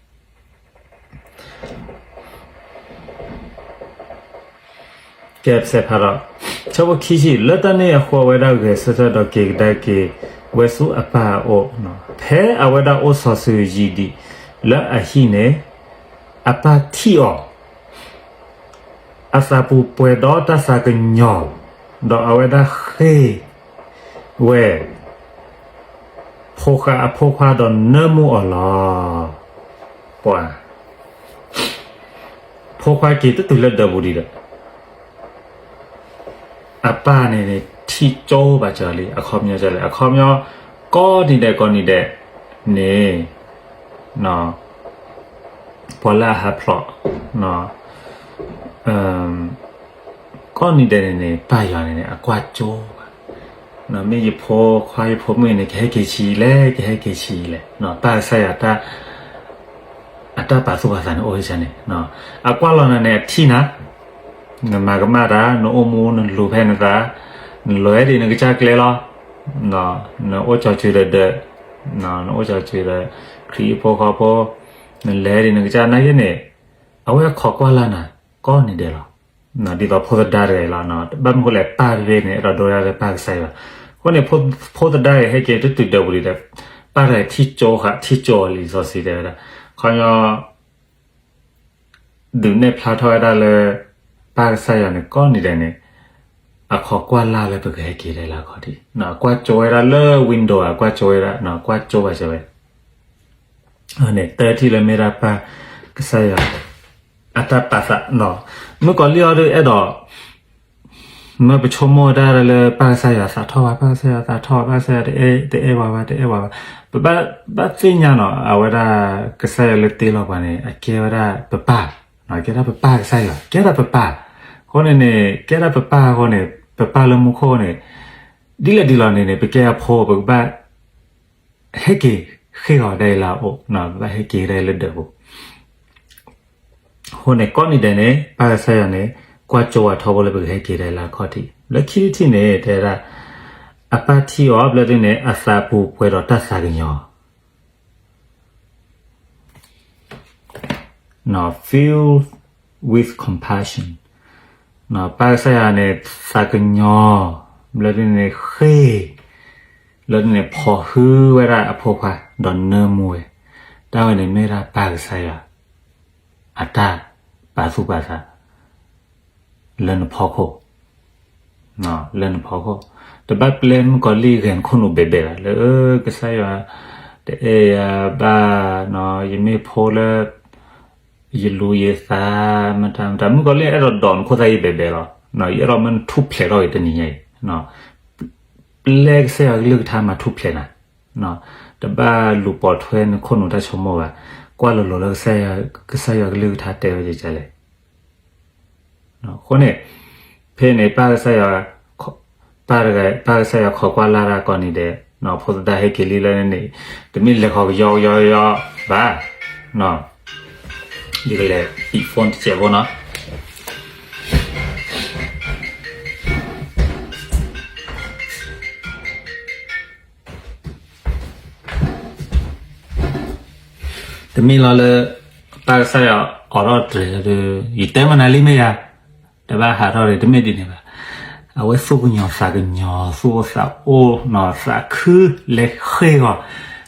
ကဲ ပစဲးဖးဒီး ဆၢဖိခံဆံ, လၢတၢ်န့ၣ်အဃိ အဝဲဒၣ်ဂဲၤဆၢထၢၣ်ဒီးက့ၤကဒါက့ၤဝဲဆူအပၢ်အအိၣ်, ဖဲအဝဲဒၣ်အိၣ်စီၤစုၤယံာ်ဒံးလၢအဟံၣ်န့ၣ် အပၢ်ထံၣ်အီၤ အသးပူၤပှဲၤဒီးတၢ်သးကညီၤ, ဒီးအဝဲဒၣ်ဃ့ၢ်ဝဲ ဖိဃၢ်အဖိခွါဒီးနၢမူအီၤလီၤ. ပှၤ ဖိခွါက့ၤတတုၤလၢဒၢးပူၤဒံးဒီး အပၢ်န့ၣ်န့ၣ် ထံၣ်ကၠိဘၣ်စၢၤလံ, အခီပညီစၢၤလံ, အခီပညီ ကိးနံၤဒဲးကိးနံၤဒဲးန့ၣ် ပှၤလၢအဟးဖျိး ကိးနံၤဒဲးန့ၣ်န့ၣ် ပၢ်ယွၤန့ၣ်န့ၣ် အကွၢ်ကၠိဘၣ်, မ့ၢ်ယဖိခွါယဖိမုၣ်န့ၣ် ကဟဲက့ၤဆံးလဲၣ် ကဟဲက့ၤဆံးလဲၣ်, ပၢ်ကစၢ်ယွၤတၢ် အတၢ်ပာ်သူၣ်ပာ်သးန့ၣ်အိၣ်ဝဲန့ၣ်, အကွၢ်လီၤနၤန့ၣ် အထံၣ်နၤ, နမၤကမၣ်တၢ် နအိၣ်မူနလူၤဖဲနသး, နလဲၤဒံးနကစၢ်ကျဲလီၤ, နအိၣ်ကၠီၤစၢၤဒီးဒၢး, နအိၣ်ကၠီၤစၢၤဒီး ခရံာ်ဖိဃီဖိ, နလဲၤဒံးနကစၢ်နာ်က့န့ၣ်, အဝဲခိးကွၢ်လၢ်နၤ ကိးနံၤဒဲးလီၤ. ဒ်သိးဖိသဒါတဂၤအံၤလီၤ, ဘၣ်မနုၤဃိလဲၣ် ပၢ်တဂၤန့ၣ် အဲၣ်ဒိးဒိဝဲဒၣ်လၢပၢ်ကစၢ်ယွၤ, အဃိန့ၣ် ဖိသဒါတဂၤဟဲက့ၤတတုၤဒၢးပူၤဒံးဒီး ပၢ်တဂၤထံၣ်ကၠိဃာ် ထံၣ်ကၠိအီၤလံ လံာ်စီဆှံတဲဝဲဒၣ်, ခီပညီ ဒုးနဲၣ်ဖျါထီၣ်ဝဲဒၣ်လၢ ပၢ်ကစၢ်ယွၤန့ၣ် ကိးနံၤဒဲးန့ၣ် အခိးကွၢ်လၢ်လၢပကဟဲက့ၤဒၣ်လၢအခီၣ်ထံး, ကွၢ်ကၠိဝဲဒၣ်လၢ window ကွၢ်ကၠိဝဲဒၣ်, ကွၢ်ကၠိဘၣ်စၢၤဝဲ န့ၣ် တၢ်ထံၣ်လၢမ့ၢ်ဒၣ်ပၢ်ကစၢ်ယွၤ အတၢ်ပာ်သးနီၤ, မုၣ်ကီၤလံၢ်အီၤဒုးအဲၣ်ဒိး မၢပဆိကမိၣ်ဝဲဒၣ်လၢပၢ်ကစၢ်ယွၤသးထီၣ်ဘၣ်, ပၢ်ကစၢ်ယွၤသးထီၣ်ဘၣ်, ပၢ်ကစၢ်ယွၤတအဲၣ်, တအဲၣ်ပှၤဘၣ်, တအဲၣ်ပှၤဘၣ်, ပဘၣ်သ့ၣ်ညါနီၤ, အဝဲဒၣ်ကစၢ်ယွၤလၢတ့လီၤပှၤန့ၣ် အကဲဝဲဒၣ်ပပၢ်, ကဲဒၣ်ပပၢ်ကစၢ်ယွၤ, ကဲဒၣ်ပပၢ်, အဃိန့ၣ်န့ၣ် ကဲဒၣ်ပပၢ်အဃိန့ၣ် ပပၢ်လၢမူခိၣ်န့ၣ် ဒ်လဲၣ်ဒ်လဲၣ်န့ၣ်န့ၣ် ပကဲအဖိ ပကဘၣ် ဟဲက့ၤဃ့ၢ်အီၤဒၣ်အံၤလၢအအိၣ်, ပဘၣ်ဟဲက့ၤဒၣ်အံၤလၢဒၢးပူၤ, အဃိန့ၣ် ကိးနံၤဒဲးန့ၣ် ပၢ်ကစၢ်ယွၤန့ၣ် ကွၢ်ကၠိဝဲထီဘိလၢပကဟဲက့ၤဒၣ်အံၤလၢအခီၣ်ထံး, လၢခံထံၣ်န့ၣ် တဲဒၣ် အပၢ်ထံၣ်အီၤဘျီဒုန့ၣ် အသးပူၤပှဲၤဒီးတၢ်သးကညီၤ filled with compassion ပၢ်ကစၢ်ယွၤန့ၣ် သးကညီၤ ဘျီဒုန့ၣ် ဃ့ၢ် ဘျီဒုန့ၣ် ဖီၣ်ဟုဝဲဒၣ်အဖိခွါ ဒီးနၢမူဝဲ, တၢ်ဝဲန့ၣ်မ့ၢ်ဒၣ်ပၢ်ကစၢ်ယွၤ အတၢ်ပာ်သူၣ်ပာ်သး လၢနဖီခိၣ် လၢနဖီခိၣ်, တဘၣ်ပျဲမုၣ်ကီၤလံၢ်ဂဲၤနခိၣ်နူာ်ဘဲးဘဲးဘၣ် လၢကစၢ်ယွၤ တအဲၣ်ယၤဘၣ်, ယမ့ၢ်ဖိလၢ ယလူၤယသး မတၤမတၤ မုၣ်ကီၤလံၢ်အဲၣ်ဒိးဒိးနခိၣ်သၣ်ဂံၢ်ဘဲးဘဲးလီၤ, ယအဲၣ်ဒိးမၢနထူၣ်ဖျဲးထီၣ်ဂ့ၤတနံၤညါအံၤ, ပျဲကစၢ်ယွၤကလုၢ်ကထါမၤထူၣ်ဖျဲးနၤ, တဘၣ်လူၤပိာ်ထွဲနခိၣ်နူာ်တၢ်ဆိကမိၣ်ဘၣ်, ကွၢ်လိၤလိၤလၢ ကစၢ်ယွၤကလုၢ်ကထါတဲဝဲဒ်လဲၣ် အဃိန့ၣ် ဖဲန့ၣ် ပၢ်ကစၢ်ယွၤ ပၢ်တဂၤ ပၢ်ကစၢ်ယွၤခိးကွၢ်လၢ်တၢ်ကိးနံၤဒဲး, ဖိသဒါဟဲက့ၤလံလၢန့ၣ် တမ့ၢ်လဲၤခီကယီကယီကယီဘၣ်, ယကလဲၤ ပိာ် phone တစဲးဖိနီၤ တမ့ၢ်လီၤလၢ ပၢ်ကစၢ်ယွၤအိးထီၣ်တြဲၤဒီး ယတဲမနုၤလံမ့ၢ်ယၤ, တဘၣ်ဟးထီၣ်ဒီး တမ့ၢ်ဒ်န့ၣ်ဘၣ်. အဝဲသူၣ်ကညီၤသးကညီၤ သူၣ်အိၣ်သးအိၣ်နီၤ သးခု လဲၤဃ့ၢ်ဂီၤ လၢ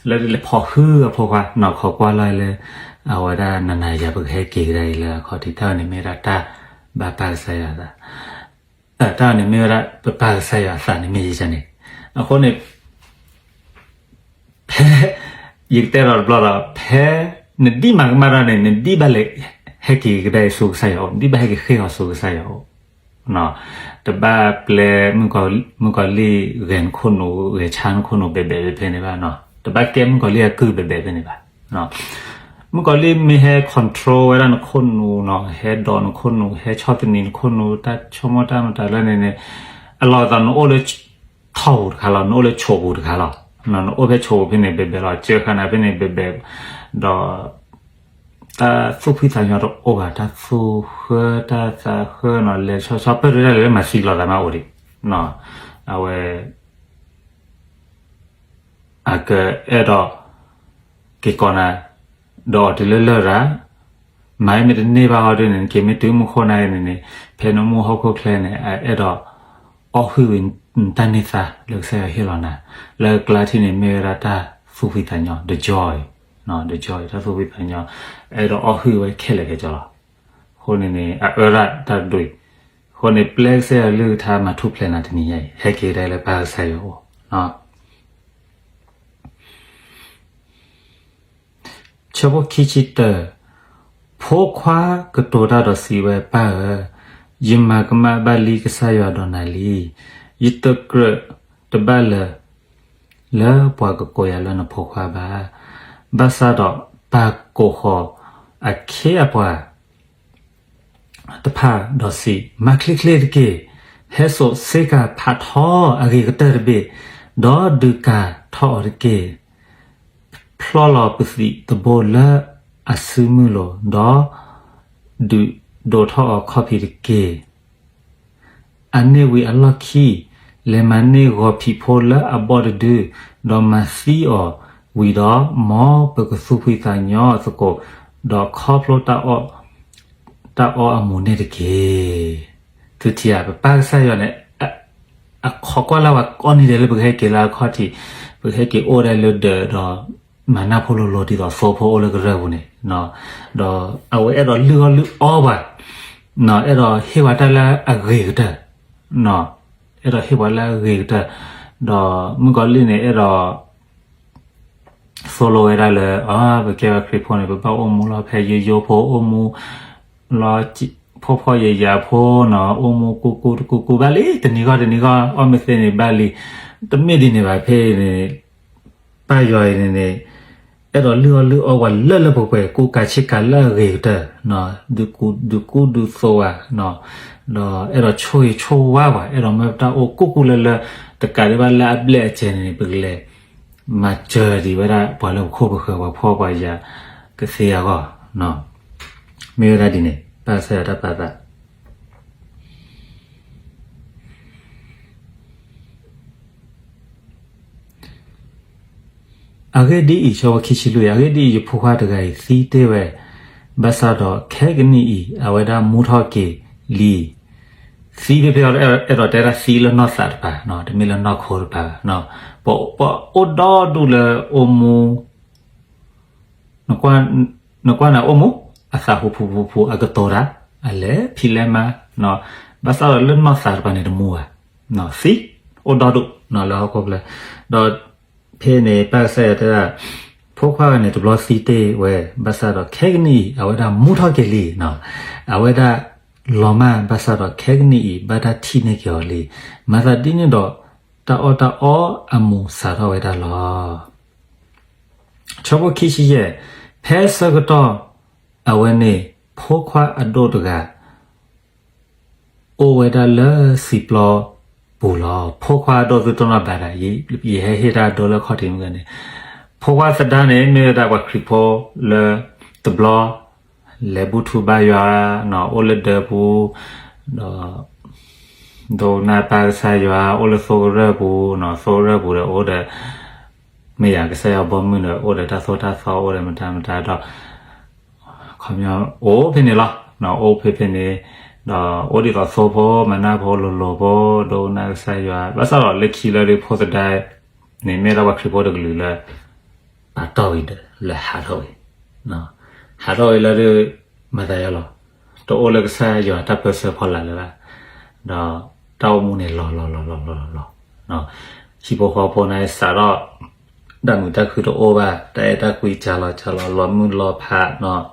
လဲၤဖီၣ်ဟုအဖိခွါနီၤ ခိးကွၢ်လၢ်လၢ အဝဲဒၣ်နၤနၤယၤ ပကဟဲက့ၤကဒါအံၤလၢအခီၣ်ထံး တၢ်န့ၣ်မ့ၢ်ဝဲဒၣ်တၢ်ဘၣ်ပၢ်ကစၢ်ယွၤအသး တၢ်န့ၣ်မ့ၢ်ဝဲဒၣ် ပပၢ်ကစၢ်ယွၤအသးန့ၣ်မ့ၢ်ယကန့ၣ်, အဃိန့ၣ် ဖဲ ယကတဲဒီးတဘျီဒီး ဖဲနဒ်မၤကမၣ်တၢ်န့ၣ် နဒ်ဘၣ်လဲၤ ဟဲက့ၤကဒါအံၤဆူကစၢ်ယွၤအိၣ်, နဒ်ဘၣ်ဟဲက့ၤဃ့ၢ်ဂီၤဆူကစၢ်ယွၤအိၣ်, တဘၣ်ပျဲ မုၣ်ကီၤလံၢ်ဂဲၤနခိၣ်နူာ် ဂဲၤဆါနခိၣ်နူာ်ဘဲးဘဲးဖဲန့ၣ်ဘၣ်, တဘၣ်ကဲမုၣ်ကီၤလံၢ်အကုၢ်ဘဲးဘဲးဖဲန့ၣ်ဘၣ်. မုၣ်ကီၤလံၢ်မ့ၢ်ဟဲ control ဝဲဒၣ်နခိၣ်နူာ်နီၤ ဟဲဒိးနခိၣ်နူာ် ဟဲဆီၣ်သနံးနခိၣ်နူာ် တၢ်ဆိကမိၣ်တၢ်မတၤလၢန့ၣ်န့ၣ် အလီၢ်သးနအိၣ်လၢ ထီၣ်ပူၤတခါလီၤ, နအိၣ်လၢဆိးပူၤတခါလီၤ. နအိၣ်ဖဲဆိးပူၤဖဲန့ၣ်ဘဲးဘဲးလီၤ, စၢဃာ်နၤဖဲန့ၣ်ဘဲးဘဲး, ဒီး တၢ်သူၣ်ဖှံသးညီတအိၣ်ဘၣ်, တၢ်သူၣ်ဃၢ တၢ်သးဃၢနီၤ လဲၤဆီဆီ ပၢၢ်တဒၣ်လဲာ်လၢမၤသံလီၤသးမးအိၣ်ဒံး, အဝဲ အကအဲၣ်ဒိး က့ၤကိးနၤ ဒီးအီၤတုၤလၢလရာ်, မၤအမ့ၢ်တန့ၢ်ဘၣ်ဟီဒ်န့ၣ် နက့ၤမ့ၢ်တုၤမူခိၣ်နၢ်အံၤန့ၣ်န့ၣ် ဖဲနမူဟီၣ်ခိၣ်ချၢန့ၣ် အအဲၣ်ဒိး အီၣ်ဟုၣ်ဝံၤနတၢ်န့ၢ်သါလၢကစၢ်ယွၤဟ့ၣ်လီၤနၤ, လၢကျါထံၣ်န့ၣ် မ့ၢ်ဝဲဒၣ်တၢ်သူၣ်ဖှံသးညီ the joy, the joy တၢ်သူၣ်ဖှံသးညီ, အဲၣ်ဒိးအီၣ်ဟုၣ်ဝဲခဲလၢာ်ခဲဆ့လီၤ. အဃိန့ၣ်န့ၣ် အအၢဒၣ်တၢ်တဒူၣ်အံၤ, အဃိန့ၣ် ပျဲကစၢ်ယွၤကလုၢ်ကထါမၤထူၣ်ဖျဲးနၤတနံၤညါအံၤ ဟဲက့ၤကဒါလၢပၢ်ကစၢ်ယွၤအအိၣ် ဆၢဖိခံဆံတၢ, ဖိခွါကတိၤတၢ်ဒီးစံးဝဲ, ပၢ်ဧၢ, ယမၤကမၣ်ဘၣ်လံကစၢ်ယွၤဒီးနၤလံ. ယတကြၢးတဘၣ်လၢၤ လၢပှၤကကိးယၤလၢနဖိခွါဘၣ်. ဘၣ်ဆၣ်ဒီးပၢ်ကိးဃီၤအခ့အပှၤ တဖၣ်ဒီးစံး, မၤချ့ချ့တက့ၢ်. ဟဲစိာ်စ့ကၤဖးထီအဂ့ၤကတၢၢ်တဘ့ၣ်, ဒီးဒုးကၤထီၣ်အီၤတက့ၢ်. ဖျီလီၤပသံးတဘိလၢအစုမုၢ်လိၤ, ဒီးဒုးဒိးထီၣ်အီၤခီၣ်ဖံးတက့ၢ်. အန့ၣ်ဝံၤအလီၢ်ခံ, လဲၤမၤန့ၢ်ဂီၤဖံးဖိလၢအဘီၣ်တဒု, ဒီးမၤသံအီၤဝံၤဒီး, မ်ပကသူၣ်ဖှံသးညီသကိး, ဒီးခီဖျိတၢ်အီၣ် တၢ်အီၣ်အမူးန့ၣ်တက့ၢ်. သုထံၣ်ဧါ, ပပၢ်ကစၢ်ယွၤန့ၣ် အခိးကွၢ်လၢ်ဝဲကိးနံၤဒဲးလၢပကဟဲက့ၤလၢအခီၣ်ထံး, ပကဟဲက့ၤအိၣ်ဒၣ်လၢဒၢးဒီး မၤနၢ်ဖိလိၤလိၤဒ်သိးသိဖိအိၣ်လၢကရၢၢ်ပူၤန့ၣ်, ဒီးအဝဲအဲၣ်ဒိးလုၢ်အီၣ်လုၢ်အီပှၤ, အဲၣ်ဒိးဟ့ၣ်ပှၤတၢ်လၢအဂ့ၤကတၢၢ်, အဲၣ်ဒိးဟ့ၣ်ပှၤလၢအဂ့ၤကတၢၢ်, ဒီးမုၣ်ကီၤလံၢ်န့ၣ် အဲၣ်ဒိး သိၣ်လိဝဲဒၣ်လၢ အ ပကဲဝဲခရံာ်ဖိန့ၣ် ပဘၣ်အိၣ်မူလီၤဖဲယိယိဖိ အိၣ်မူလီၤ ဖှီၣ်ဖှီၣ်ယာ်ယာ်ဖိနီၤ အိၣ်မူကူကူတကူကူဘၣ်လံ တနံၤဂီၢ်တနံၤဂီၢ် အီၣ်မ့ၢ်သ့န့ၣ်ဘၣ်လံ. တမ့ၢ်ဒ်န့ၣ်ဘၣ် ဖဲအံၤန့ၣ် ပၢ်ယွၤအံၤန့ၣ်န့ၣ် အဲၣ်ဒိးလုၢ်အီၣ်လုၢ်အီပှၤလၢလၢပှဲၤပှဲၤ ကူကၤဆ့ကၤလၢအဂ့ၤကတၢၢ်, ဒုးကူဒုးသိးဝဲ, ဒီးအဲၣ်ဒိးဆိၣ်ဂ့ၤဆိၣ်ဝါပှၤ အဲၣ်ဒိးမၢပတၢ်အိၣ်ကူကူလၢလၢ တကးဒံးဘၣ်လၢအဘျဲၣ်အစဲးန့ၣ် ပကလဲၤ မၤစၢၤဒံးဝဲဒၣ်ပှၤလၢပခိၣ်ပဃၢၤ ပှၤဖှီၣ်ပှၤယာ်ကသ့အဂီၢ်, မ့ၢ်ဝဲဒၣ်ဒ်န့ၣ် ပၢ်ကစၢ်ယွၤတၢ်ပာ်သး အဂ့ၢ်ဒ်အံၤ, ဆၢဖိခံဆံလွံၢ်, အဂ့ၢ်ဒ်အံၤ, ယဖိခွါတဂၤအံၤသံတ့ၢ်ဝဲ, ဘၣ်ဆၣ်ဒီးခဲကနံၣ်အံၤ အဝဲဒၣ်မူထီၣ်က့ၤလံ. သံဖဲဖဲအံၤ အဲၣ်ဒိးတဲဒၣ်သံလၢနီၢ်သးတပၤ, တမ့ၢ်လၢနီၢ်ခိတပၤဘၣ်. ပှၤအိၣ်ဒီဒူၣ်လၢအိၣ်မူ နကွၢ်န့ၣ်အိၣ်မူ အသးဟူဖူဖူဖူ အကတိၤတၢ် အလဲၤဖံးလဲၤမၤ, ဘၣ်ဆၣ်ဒီးလၢနီၢ်သးတပၤန့ၣ်တမူဘၣ်, သံအိၣ်ဒီဒူၣ်လၢဟီၣ်ခိၣ်ဖျၢၣ်, ဒီးဖဲန့ၣ် ပၢ်ကစၢ်ယွၤတဲဒၣ် ဖိခွါဂၤန့ၣ် တဘျီသံတ့ၢ်ဝဲ, ဘၣ်ဆၣ်ဒီးခဲကနံၣ်အံၤ အဝဲဒၣ်မူထီၣ်က့ၤလံ, အဝဲဒၣ်လီၤမၢ်, ဘၣ်ဆၣ်ဒီးခဲကနံၣ်အံၤ ဘၣ်တၢ်ထံၣ်န့ၢ်က့ၤအီၤလံ. မၤသးဒ်န့ၣ်ဒီး တၢ်အီၣ်တၢ်အီအမူးစးထီၣ်ဝဲဒၣ်လီၤ. ဆၢဖိခံဆံယဲၢ်, ဖဲဆၢကတီၢ် အဝဲန့ၣ် ဖိခွါအဒိၣ်တဂၤ အိၣ်ဝဲဒၣ်လၢစံာ်ပျီပူၤလီၤ. ဖိခွါအဒိၣ် သုတိၢ်နီၣ်ဘၣ်ဒၣ်, ယဟဲဟ့ၣ်တၢ်အဒိလၢခီၣ်ထံးမုၢ်ဂီၤန့ၣ်, ဖိခွါသဒါန့ၣ် မ့ၢ်ဝဲဒၣ်ပှၤခရံာ်ဖိလၢတဘျီ လဲၤဘူၣ်ထူဘါယွၤ, အိၣ်လၢဒၢးပူၤ, ဒီး ဒိကနၣ်ပၢ်ကစၢ်ယွၤ, အိၣ်လၢသိကရၢၢ်ပူၤ, သိကရၢၢ်ပူၤဒီးအိၣ်ဒီး မ့ၢ်ယၤကစၢ်ယွၤဘီမုၢ်ဒီး အိၣ်ဒီးတၢ်သိၣ်တၢ်သီ အိၣ်ဒီးမတၤမတၤဒီး ခီပညီအိၣ်ဖဲန့ၣ်လီၤ. အိၣ်ဖဲဖဲန့ၣ် ဒီးအိၣ်ဒ်သိးသိဖိ မၤနၢ်ဖိလိၤလိၤဖိ ဒိကနၣ်ကစၢ်ယွၤ, ဘၣ်ဆၣ်ဒီးလၢခံလၢဒုး ဖိသဒါန့ၣ် မ့ၢ်ဒၣ်ပှၤခရံာ်ဖိတကလုာ်လၢ ပာ်တီၢ်ဝံၤဒီး လၢဟးထီၣ်ဝံၤ, ဟးထီၣ်ဝံၤလၢဒုး မၤသးယီၤလီၤ, တအိၣ်လၢကစၢ်ယွၤတၢ်ပၢဆှၢဖီလာ်လၢၤဘၣ်, ဒီးတၢ်အိၣ်မူန့ၣ်လီၤလီၤလီၤလီၤလီၤလီၤလီၤ, ဟံၣ်ဖိဃီဖိန့ၣ်စးထီၣ် တၢ်မုာ်တၢ်ခုတအိၣ်ဘၣ်, တၢ်အဲၣ်တၢ်ကွံကၢ်လီၤကၢ်လီၤ လီၤမုၢ်လီၤဖးနီၤ,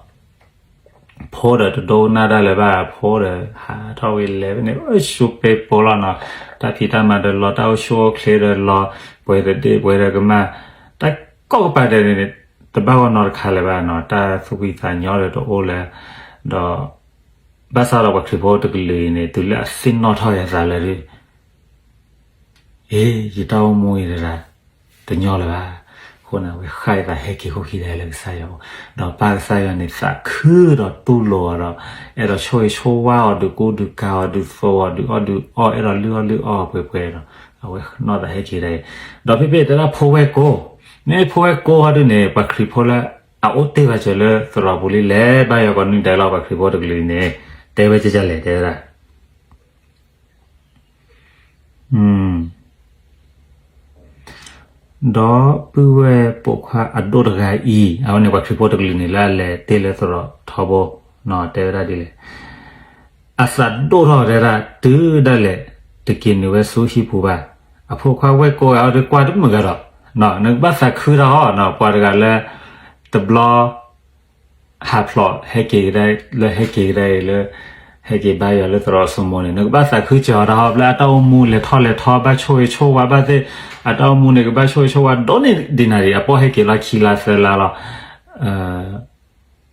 ဖိဒီးတဒိကနၣ်တၢ်လၢၤဘၣ်, ဖိဒီးဟးထီၣ်ဝံၤလဲၤဖဲန့ၣ် ဆူပ့ပူၤလီၤနီၤ, တၢ်ဖံးတၢ်မၤဒီးလီၤ, တၢ်အိၣ်ဆူၣ်အိၣ်ချ့ဒီးလီၤ, ပှဲၤတဒ့ပှဲၤဒီးကမၣ်, တၢ်ကိးကပၤဒဲးန့ၣ် တဘၣ်ဂီၢ်နီတခါလၢၤဘၣ်နီၤ, တၢ်သူၣ်ဖှံသးညီဒီးတအိၣ်လၢၤ, ဒီး ဘၣ်ဆၣ်ဒီးပှၤခရံာ်ဖိတကလုာ်အံၤန့ၣ် တုၤလၢအသ့ၣ်နီၣ်ထီၣ်ယသးလၢဒုး အ့ ယတၢ်အိၣ်မူအံၤတဂၤ တညီလၢၤဘၣ်. အဃိန့ၣ် အဝဲဃၣ်ယသးဟဲက့ၤခိၣ်ခံဒဲးလၢကစၢ်ယွၤအအိၣ်, ဒီးပၢ်ကစၢ်ယွၤန့ၣ် သးခုဒီးတူၢ်လိာ်အီၤဒီး အဲၣ်ဒိးဆိၣ်ဂ့ၤဆိၣ်ဝါအီၤ ဒုးကူဒုးကၤအီၤ ဒုးသိးအီၤ ဒုးအီၣ်ဒုးအီ အဲၣ်ဒိးလုၢ်အီၣ်လုၢ်အီပှဲၤပှဲၤဒီး အဝဲနီၢ်သးဟဲက့ၤဒၣ်အံၤ, ဒီးဖဲဖဲတဲဒၣ်ဖိဝဲၢ်ကိာ်, မ့ၢ်ဖိဝဲၢ်ကိာ်ဟီဒုးန့ၣ် ပှၤခရံာ်ဖိလၢ အအိၣ်တ့ၢ်ဘၣ်စၢၤလၢသရိာ်ပူၤလံလဲၣ်, ဘၣ်ယွၤကိးနုၢ်ဒဲးလီၤ ပှၤခရံာ်ဖိတကလုာ်န့ၣ် တဲဝဲကဲကဲလဲၣ် တဲဝဲဒၣ် ဒီပုၢ်ဝဲၢ်ပိာ်ခွါအဒိၣ်တဂၤအံၤ, အဝဲန့ၣ်ပှၤခရံာ်ဖိတကလုာ်န့ၣ် လၢအလဲၤတ့ၢ်လၢသရိာ်ထီဘိ, တဲဝဲဒၣ်ဒ်လဲၣ်, အသးဒိၣ်ထီၣ်တဲဒၣ် တုၤဒၣ်လဲာ် တက့ၤနုာ်ဝဲဆူဟံၣ်ပူၤဘၣ်. အဖိခွါဝဲၢ်ကိာ်ဂၤအံၤ ကွၢ်တမုာ်ဂၤဒီး, နကဘၣ်သးခုတၢ်ဟီ, ပှၤတဂၤလၢ တဘျီ ဟးဖျိး ဟဲက့ၤကဒါလၢ ဟဲက့ၤကဒါအံၤလၢ ဟဲက့ၤဘါယွၤလၢသရိာ်စိမိၤန့ၣ် နကဘၣ်သးခုစၢၤအီၤတၢ်ဟီ, လၢအတၢ်အိၣ်မူလဲၤထီၣ်လဲၤထီ ဘၣ်ဆိၣ်ဂ့ၤဆိၣ်ဝါဘၣ်သ့ၣ်, အတၢ်အိၣ်မူန့ၣ် ကဘၣ်ဆိၣ်ဂ့ၤဆိၣ်ဝါဒိၣ်န့ၢ်ဒံးနၤဒံး, အပိၢ်ဟဲက့ၤလီၤခံလါသၢလါလီၤ.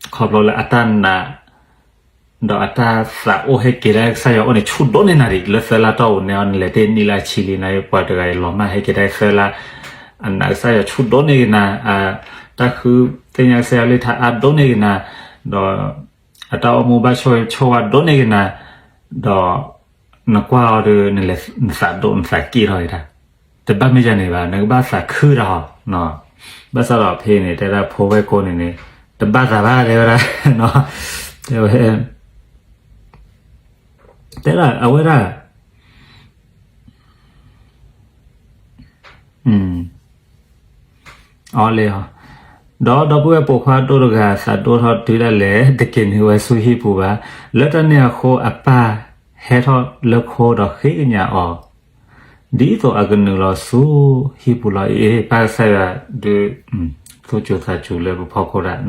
ခီဖျိလၢအတၢ်နာ် ဒီးအတၢ်သးအိၣ်ဟဲက့ၤဒၣ်ကစၢ်ယွၤအအိၣ်န့ၣ် ဆူၣ်ဒိၣ်န့ၢ်နၤဒံး, လၢသၢလါတီၢ်အိၣ်န့ၣ် နလဲၤတ့ၢ်နံၣ်လၢအဆံလံနၤ, ပှၤတဂၤအံၤလီၤမၢ်ဟဲက့ၤဒၣ်သၢလါ, အနာ်ကစၢ်ယွၤဆူၣ်ဒိၣ်န့ၢ်က့ၤနၤ, တၢ်ဃုသ့ၣ်ညါကစၢ်ယွၤလၢထးအါဒိၣ်န့ၢ်က့ၤနၤ, ဒီး အတၢ်အိၣ်မူဘၣ်ဆိၣ်ဂ့ၤဆိၣ်ဝါဒိၣ်န့ၢ်က့ၤနၤ, ဒီး နကွၢ်အီၤဒီး နလဲၤနသးဒိၣ်နသးက့ၣ်ထီၣ်က့ၤတၢ်, တဘၣ်မ့ၢ်ဒ်န့ၣ်ဘၣ်, နကဘၣ်သးခုတၢ်ဟီ, ဘၣ်ဆၣ်ဒီးဖဲန့ၣ် တဲဒၣ်ဖိဝဲၢ်ကိာ်န့ၣ်န့ၣ် တဘၣ်သးဘၣ် တဲဝဲဒၣ်, တဲဝဲ တဲဒၣ်အဝဲဒၣ် အီၤလဲၣ်, ဒီးဒီပုၢ်ဝဲၢ်ပိာ်ခွါဒိၣ်တဂၤ သးဒိၣ်ထီၣ်တုၤဒၣ်လဲာ် တက့ၤနုာ်ဝဲဆူဟံၣ်ပူၤဘၣ်. လၢတၢ်န့ၣ်အဃိ အပၢ်ဟဲထီၣ်လၢခိဒီးဃ့ကညးအီၤ, ဒ်သိးအကနုာ်လီၤဆူဟံၣ်ပူၤလီၤ. အ့ ပၢ်ကစၢ်ယွၤဒုး သူၣ်စူၤသးစူၤလၢပဖီခိၣ်ဒၣ်,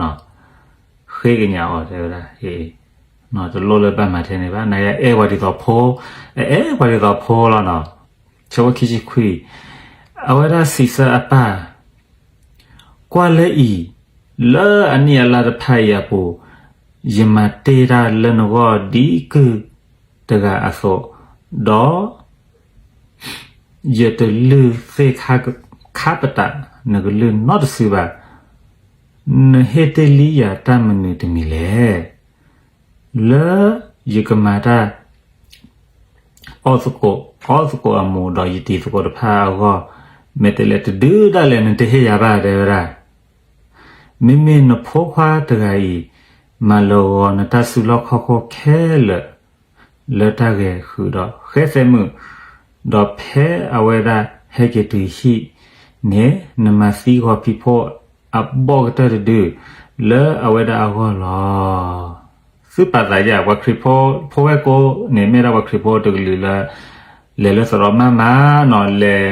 ဃ့ကညးအီၤတဲဝဲဒၣ်, တလိၣ်လၢဘၣ်မၤထဲန့ၣ်ဘၣ်, နအဲၣ်ပှၤဒ်သိးဖိ, အအဲၣ်ပှၤဒ်သိးဖိလီၤနီၤ. ဆၢဖိခံဆံခွံ, အဝဲဒၣ်စံးဆၢအပၢ်, ကွၢ်လၢအံၤ, လၢအနံၣ်အလါတဖၣ်အံၤအပူၤ, ယမၤတ့ၢ်တၢ်လၢနဂီၢ်ဒ်ကုၢ်တဂၤအသိး, ဒီး ယတလုၢ်သ့ၣ်ခါပတာ်နကလုၢ်နီတစုဘၣ်. နဟ့ၣ်တ့ၢ်လံယၤတၢ်မနုၤတမံၤလဲၣ်. လၢယကမၤတၢ် အီၣ်သကိး, အီၣ်သကိးအမူး ဒီးယတံၤသကိးတဖၣ်အဂီၢ်, မဲာ်တဲးလဲးတဒုဒၣ်လဲာ်နတဟ့ၣ်ယၤဘၣ် တဲဝဲဒၣ်. မ့မ့ၢ်နဖိခွါတဂၤအံၤ မၤလၢာ်ဂီၤနတၢ်စုလီၢ်ခီၣ်ခိၣ်ခဲလၢာ် လၢတၢ်ဂဲၤဃုာ်ဒီးဃဲသဲမုၣ်, ဒီးဖဲအဝဲဒၣ်ဟဲက့ၤတုၤဟံၣ်န့ၣ် နမၤသံဂီၤဖံးဖိအဘီၣ်ကတၢၢ်တဒု လၢအဝဲဒၣ်အဂီၢ်လီၤ. သုပာ်သးယါ ပှၤခရံာ်ဖိ ဖိဝဲၢ်ကိန့ၣ် မ့ၢ်ဒၣ်ပှၤခရံာ်ဖိတကလုာ်လၢ လဲၤလၢသရိာ်မးမးနီၤ, လဲၤ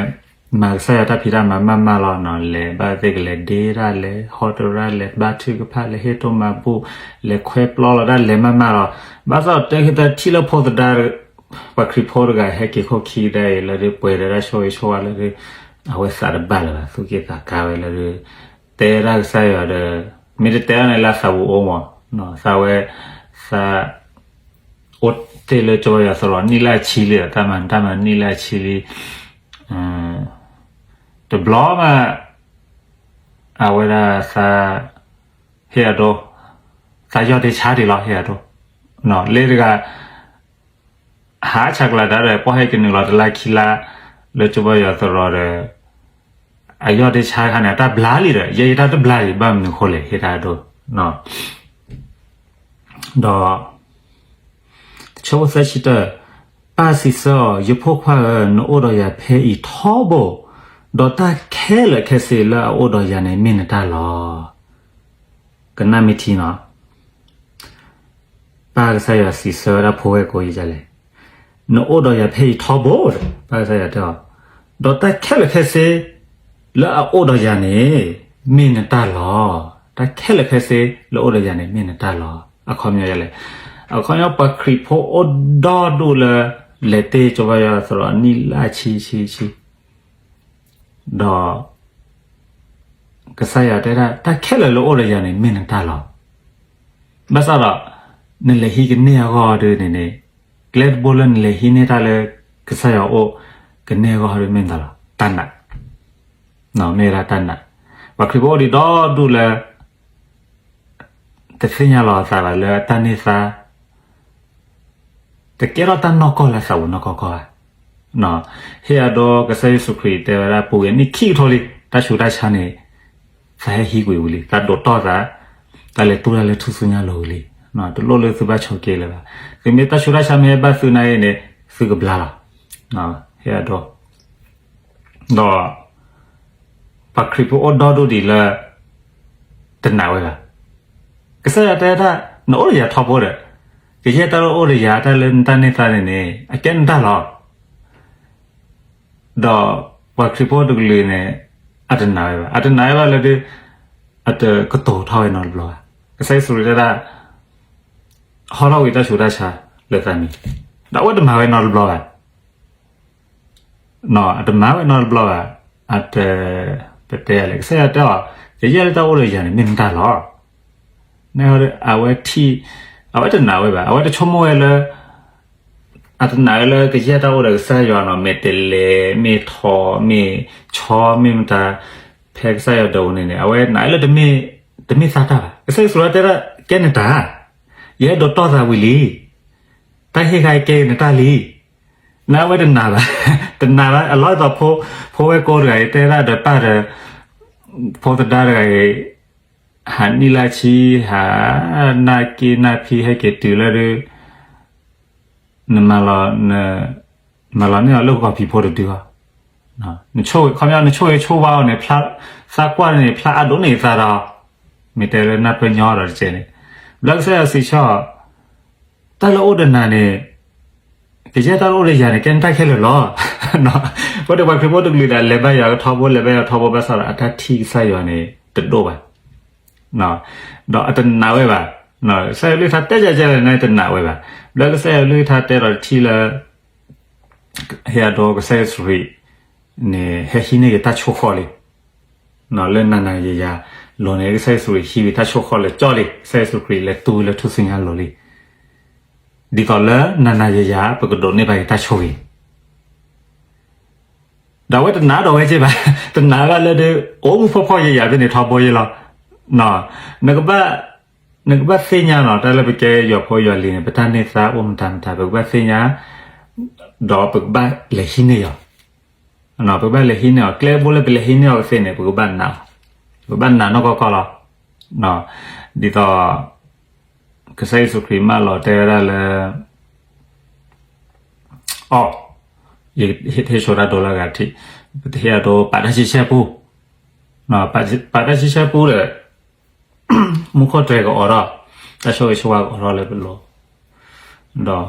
မၤကစၢ်ယွၤတၢ်ဖံးတၢ်မၤမးမးလီၤနီၤ, လဲၤဘၣ်သ့ၣ်ကလဲၤဒ့တၢ် လဲၤဟီတရၣ် လဲၤဘါထုကဖၣ် လဲၤဟ့ၣ်တိၢ်မၤဘူၣ် လဲၤခွဲပျီလီၤတၢ် လဲၤမးမးလီၤ. ဘၣ်ဆၣ်တၢ်ခံထံၣ်လၢဖိသဒါ ပှၤခရံာ်ဖိတဂၤဟဲက့ၤခိၣ်ခံဒၣ်အံၤလၢဒုး ပှဲၤဒီးတၢ်ဆိၣ်ဂ့ၤဆိၣ်ဝါလၢဒုး အဝဲသးတဘၣ်လၢၤဘၣ်, သူၣ်က့ၣ်သးကါဝဲလၢဒုး တဲဒၣ်ကစၢ်ယွၤဒီး မ့ၢ်တတဲအီၤန့ၣ်လၢသးဝံၤအိၣ်မး, သးဝဲ သး အိၣ်တ့ၢ်လၢကၠီၤယွၤသရိာ်နံၣ်လၢအဆံလံ, တၢ်မၤတၢ်မၤနံၣ်လၢအဆံလံ, တဘျီမး အဝဲဒၣ်သး ဟ့ၣ်အဒိ သးယီၢ်တ့ၢ်ဆါဒံးလီၤ ဟ့ၣ်အဒိ, လၢတဂၤ ဟးဆးကျးတၢ်ဒီး ပှၢ်ဟဲကနုာ်လီၤတလါခံလါ လၢကၠီၤယွၤသရိာ်ဒီး အယီၢ်တ့ၢ်ဆါခါန့ၣ် အတၢ်ဘျါလံဒီး ယဲယတၢ်တဘျါလံ ဘၣ်မနုၤဃိလဲၣ် ဟ့ၣ်တၢ်ဒိ ဒီး တဆၢဖိသၢဆံတၢ, ပၢ်စံးဆၢအီၤ, ယဖိခွါဧၢ, နအိၣ်ဒီးယၤဖဲအံၤထီဘိ, ဒီးတၢ်ခဲလၢာ်ခဲဆ့လၢအအိၣ်ဒီးယၤန့ၣ် မ့ၢ်နတၢ်လီၤ. ကနၣ်မ့ၢ်ထံနီၤ, ပၢ်ကစၢ်ယွၤစံးဆၢဝဲဒၣ်ဖိဝဲၢ်ကိးယံာ်ဒ်လဲၣ်, နအိၣ်ဒီးယၤဖဲအံၤထီဘိ, ပၢ်ကစၢ်ယွၤတဲအီၤ, ဒီးတၢ်ခဲလၢာ်ခဲဆ့ လၢအအိၣ်ဒီးယၤန့ၣ် မ့ၢ်နတၢ်လီၤ. တၢ်ခဲလၢာ်ခဲဆ့လၢအအိၣ်ဒီးယၤန့ၣ် မ့ၢ်နတၢ်လီၤ. အခီပညီယလဲၣ်, အခီပညီပှၤခရံာ်ဖိအိၣ်ဒီဒူၣ်လၢ လဲၤတ့ၢ်ကၠီၤယွၤသရိာ်အနံၣ်လၢအဆံဆံဆံ ဒီး ကစၢ်ယွၤတဲဒၣ် တၢ်ခဲလၢာ်လၢအိၣ်ဒီးယၤန့ၣ် မ့ၢ်နတၢ်လီၤ. ဘၣ်ဆၣ်ဒီး နလဲၤဟံးကန့ၢ်အဂီၢ်ဒ်န့ၣ်န့ၣ်, ကျဲတဘိလၢနလဲၤဟံးန့ၢ်တၢ်လၢ ကစၢ်ယွၤအိၣ်ကန့ၢ်အဂီၢ်ဒ်မ့ၢ်နတၢ်လီၤ. တၢ်နာ်, မ့ၢ်ဝဲဒၣ်တၢ်နာ်, ပှၤခရံာ်ဖိအိၣ်ဒံးဒီဒူၣ်လၢ တသ့ၣ်ညါလီၤအသးဘၣ်လၢတၢ်န့ၢ်သါ တကဲထီၣ်တၢ်နီၢ်ကီၢ်လၢသးပူၤနီၢ်ကီၢ်ကီၢ်ဘၣ်. ဟ့ၣ်အဒိကစၢ်ယ့ၣ်ၡူးခရံာ်တဲဝဲဒၣ် ပူၤကွံာ်နံၣ်ခံကထိလံ, တၢ်ဆူးတၢ်ဆါန့ၣ် သးဟဲဟံးကွံာ်ဝံၤလံ, သးဒိးတီၢ်သး, တၢ်လဲၤတူၢ်တၢ်လၢထူၣ်စုညါလိၤဝံၤလံ, တလိၣ်လၢသုဘၣ်ဆိးက့လၢၤဘၣ်. သုမ့ၢ်တၢ်ဆူးတၢ်ဆါမ့ၢ်ဟဲဘၣ်သုနာ်အံၤန့ၣ် သုကဘျါလီၤ. ဟ့ၣ်အဒိ ဒီး ပှၤခရံာ်ဖိအိၣ်ဒီဒူၣ်ဒံးလၢ တနာ်ဝဲဘၣ်. ကစၢ်ယွၤတဲဒၣ် နအိၣ်ဒီးယၤထီဘိဒီး ကယဲၢ်တၢ်လၢအိၣ်ဒီးယၤ တၢ်လၢနတၢ်န့ၢ်သါန့ၣ်န့ၣ် အကဲနတၢ်လီၤ. ဒီးပှၤခရံာ်ဖိတကလုာ်န့ၣ် အတနာ်ဝဲဘၣ်, အတနာ်ဝဲဘၣ်လၢဒုး အတကတိၤထီၣ်ဝဲနီတဘျီဘၣ်. ကစၢ်ယ့ၣ်ၡူးခရံာ်တဲဒၣ် ဟီထီၣ်ကွံာ်တၢ်ဆူးတၢ်ဆါလၢသးမံၤ, ဒီးအဝဲတမၤဝဲနီတဘျီဘၣ်. အတမၤဝဲနီတဘျီဘၣ်. အတ ပတဲလဲၣ်, ကစၢ်ယွၤတဲအီၤ, ကယဲၢ်လၢတၢ်အိၣ်ဒီးယၤန့ၣ် မ့ၢ်နတၢ်လီၤ. အဝဲထံၣ်, အဝဲတနာ်ဝဲဘၣ်, အဝဲတဆိကမိၣ်ဝဲလၢ အတနာ်ဝဲလၢကယဲၢ်တၢ်အိၣ်ဒီးကစၢ်ယွၤနီၤ, မဲာ်တဲးလဲး မ့ၢ်ထိး မ့ၢ်ဆီ မ့ၢ်မတၤ, ဖဲကစၢ်ယွၤဒိးန့ၣ်န့ၣ် အဝဲနာ်လၢ တမ့ၢ်သးတၢ်ဘၣ်. ကစၢ်ယ့ၣ်ၡူးခရံာ်တဲဒၣ် ကဲနတၢ်, ယအဲၣ်ဒိးတီၢ်သးဝံၤလံ, တၢ်ဟ့ၣ်ခါအံၤကဲနတၢ်လံ. နအဝဲတနာ်ဘၣ်, တနာ်ဘၣ်. အလီၢ်အသိး ဖိဝဲၢ်ကိတဂၤအံၤ တဲဒၣ်ဒီးပၢ်ဒီး ဖိသဒါတဂၤအံၤ ဟးနံၣ်လၢဆံ ဟးနၢ်က့နၢ်ဖံ ဟဲက့ၤတုၤလၢဒုး နမၤလီၤ, မၤလီၤန့ၢ်အီၤလၢဂီၤဖံးဖိတဒုအီၤ, နဆိၣ်ဂ့ၤ ခီပညီ နဆိၣ်ဂ့ၤဆိၣ်ဝါအီၤန့ၣ် သးကွၢ်န့ၣ် ဖျါအါဒိၣ်န့ၢ်သးဒီး မ့ၢ်တဲလၢနၢ်ပၢၢ်ညီဒီးတကဲးန့ၣ်, ဘျီကစၢ်ယွၤစံးဆၢအီၤ, တၢ်လၢအိၣ်ဒီးနၤန့ၣ် ကယဲၢ်တၢ်လၢအိၣ်ဒီးယၤန့ၣ် ကဲနတၢ်ခဲလၢာ်လီၤ. အဃိန့ၣ် ပှၤခရံာ်ဖိတကလုာ်ဒီး လဲၤဘါယွၤကထီဘိ လဲၤဘါယွၤထီဘိ ဘၣ်ဆၣ်ဒီး အတၢ်ထံၣ်ကစၢ်ယွၤန့ၣ် တဒိၣ်ဘၣ်, ဒီးအတနာ်ဝဲဘၣ်. ကစၢ်ယွၤကလုၢ်ကထါတဲယၤကဲလဲၣ်န့ၣ် တနာ်ဝဲဘၣ်. ဘျီကစၢ်ယွၤကလုၢ်ကထါတဲဒီးတထံၣ်လၢ ဟ့ၣ်အဒိကစၢ်ယ့ၣ်ၡူးခရံာ်န့ၣ် ဟဲဟံးန့ၢ်က့ၤတၢ်ဆိၣ်ဃီလံ. လၢနၤနၤယၤယၤလိၤန့ၣ် ကစၢ်ယ့ၣ်ၡူးခရံာ်ဟံးဝံၤတၢ်ဆိၣ်ဃီလၢာ်ကၠီလံ, ကစၢ်ယ့ၣ်ၡူးခရံာ်လဲၤသူဝဲလၢထူၣ်စုညါလိၤလံ. ဒ်သိးလၢနၤနၤယၤယၤ ပကဒိးန့ၢ်ဘၣ်က့ၤတၢ်ဆိၣ်ဂ့ၤ ဒီးအဝဲတနာ်ဒီးဝဲက့ဘၣ်, တနာ်ဘၣ်လၢဒုး အိၣ်မူဖှီၣ်ဖှီၣ်ယာ်ယာ်ဖဲန့ၣ်ထီဘိယ့လီၤ. နကဘၣ်, နကဘၣ်သ့ၣ်ညါနီၤ တၢ်လၢပကဲယွၤဖိယွၤလံၤန့ၣ် ပတၢ်န့ၢ်သါအိၣ်မတၤမတၤ ပကဘၣ်သ့ၣ်ညါ, ဒီးပကဘၣ်လဲၤဟံးန့ၢ်ယွၤ. ပကဘၣ်လဲၤဟံးန့ၢ်အီၤ, ကျဲဘိလၢပလဲၤဟံးန့ၢ်အီၤကသ့န့ၣ် ပကဘၣ်နာ်အီၤ, ပကဘၣ်နာ်နီၢ်ကီၢ်ကီၢ်လီၤ. ဒ်သိး ကစၢ်ယ့ၣ်ၡူးခရံာ်မၢလီၤတဲဝဲဒၣ်လၢ အီ, ယဟ့ၣ်ဆိတၢ်ဒိလၢအဂၤထံး, ပတဟ့ၣ်အဒိပာ်တၢ်ဆံဆဲပူ, ပာ်တၢ်ဆံဆဲပူဒီး မူခိၣ်တြဲၤကအိးထီၣ်, တၢ်ဆိၣ်ဂ့ၤဆိၣ်ဝါကအိးထီၣ်လၢပလိၤ, ဒီး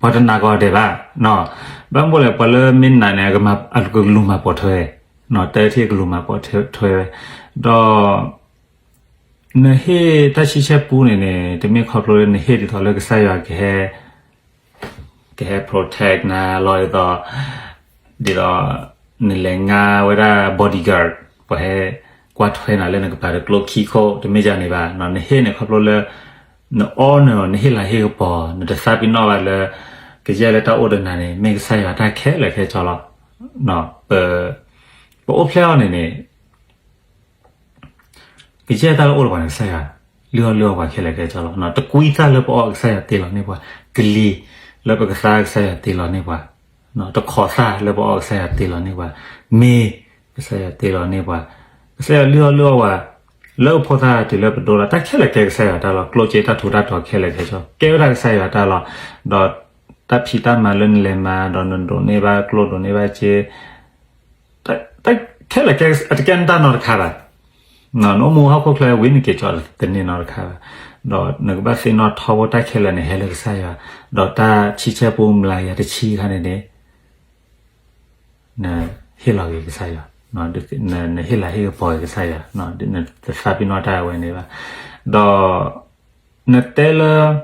ပှၤတနာ်ကီးဒဲးဘၣ်, ဘၣ်မနုၤလဲၣ် ပှၤလၢမ့ၢ်နာ်န့ၣ် အကလူၤမၤပိာ်ထွဲ, တၢ်ထံၣ်အကလူၤမၤပိာ်ထွဲဝဲ, ဒီး နဟ့ၣ်တၢ်ဆံဆဲပူန့ၣ်န့ၣ် တမ့ၢ်ခီဖျိလၢနဟ့ၣ်ဒ်သိးလၢကစၢ်ယွၤ ကဟဲ protect နၤလီၤဒ်သိး, ဒ်သိး နလဲၤငါဝဲဒၣ် bodyguard ပှၤဟဲကွၢ်ထွဲနၤလၢနကပၤတကျိခံခိၣ် တမ့ၢ်ဒ်န့ၣ်ဘၣ်, နဟ့ၣ်န့ၣ်ခီဖျိလၢ နအီနၢၤ နဟ့ၣ်လၤဟ့ၣ်ကပီၤ နတသးပ့ၤနီၣ်ဘၣ်လၢ ကယဲၢ်လၢတၢ်အိၣ်ဒီးနၤန့ၣ် မ့ၢ်ကစၢ်ယွၤတၢ်ခဲလၢာ်ခဲဆ့လီၤ. ပအိၣ်ဖျဲၣ်အီၤန့ၣ်န့ၣ် ကယဲၢ်တၢ်လၢအိၣ်ဒီးပှၤန့ၣ် ကစၢ်ယွၤ လုၢ်အီၣ်လုၢ်အီပှၤခဲလၢာ်ခဲဆ့လီၤ. တကွံသၣ်လၢပအီၣ် ကစၢ်ယွၤတ့လီၤန့ၢ်ပှၤ, ကလံၤလၢပကသါ ကစၢ်ယွၤတ့လီၤန့ၢ်ပှၤ, တခိးသၣ်လၢပအီၣ် ကစၢ်ယွၤတ့လီၤန့ၢ်ပှၤ, မ့ၢ် ကစၢ်ယွၤတ့လီၤန့ၢ်ပှၤ, ကစၢ်ယွၤလုၢ်အီၣ်လုၢ်အီပှၤ လၢအဖိသၣ်တုၤလၢပဒိလီၤ တၢ်ခဲလၢာ်ကဲကစၢ်ယွၤတၢ်လီၤ. ကျိၣ်စ့တၢ်ထူးတၢ်တီၤခဲလၢာ်ခဲဆ့ ကဲဝဲဒၣ်ကစၢ်ယွၤတၢ်လီၤ. ဒီးတၢ်ဖံးတၢ်မၤလၢနလဲၤမၤ ဒီးနဒိးန့ၢ်ဘၣ်ကျိၣ် ဒိးန့ၢ်ဘၣ်စ့ တၢ်ခဲလၢာ်ကဲ အတကဲနတၢ်နီတခါဘၣ်. နအိၣ်မူဟီၣ်ခိၣ်ချၢဝံၤ နက့ၤကၠီတန့ၢ်နီတခါဘၣ်. ဒီးနကဘၣ်သ့ၣ်နီၣ်ထီဘိတၢ်ခဲလၢာ်န့ၣ် ဟဲလၢကစၢ်ယွၤ, ဒီးတၢ်ဆံဆဲပူမလၤယၤတဆံခါန့ၣ်န့ၣ် နဟ့ၣ်လီၤက့ၤကစၢ်ယွၤ, နဟ့ၣ်လၤဟ့ၣ်ကပီၤက့ၤကစၢ်ယွၤ, နတသးပ့ၤနီၣ်တၢ်အဝဲန့ၣ်ဘၣ်. ဒီး နတဲလၢ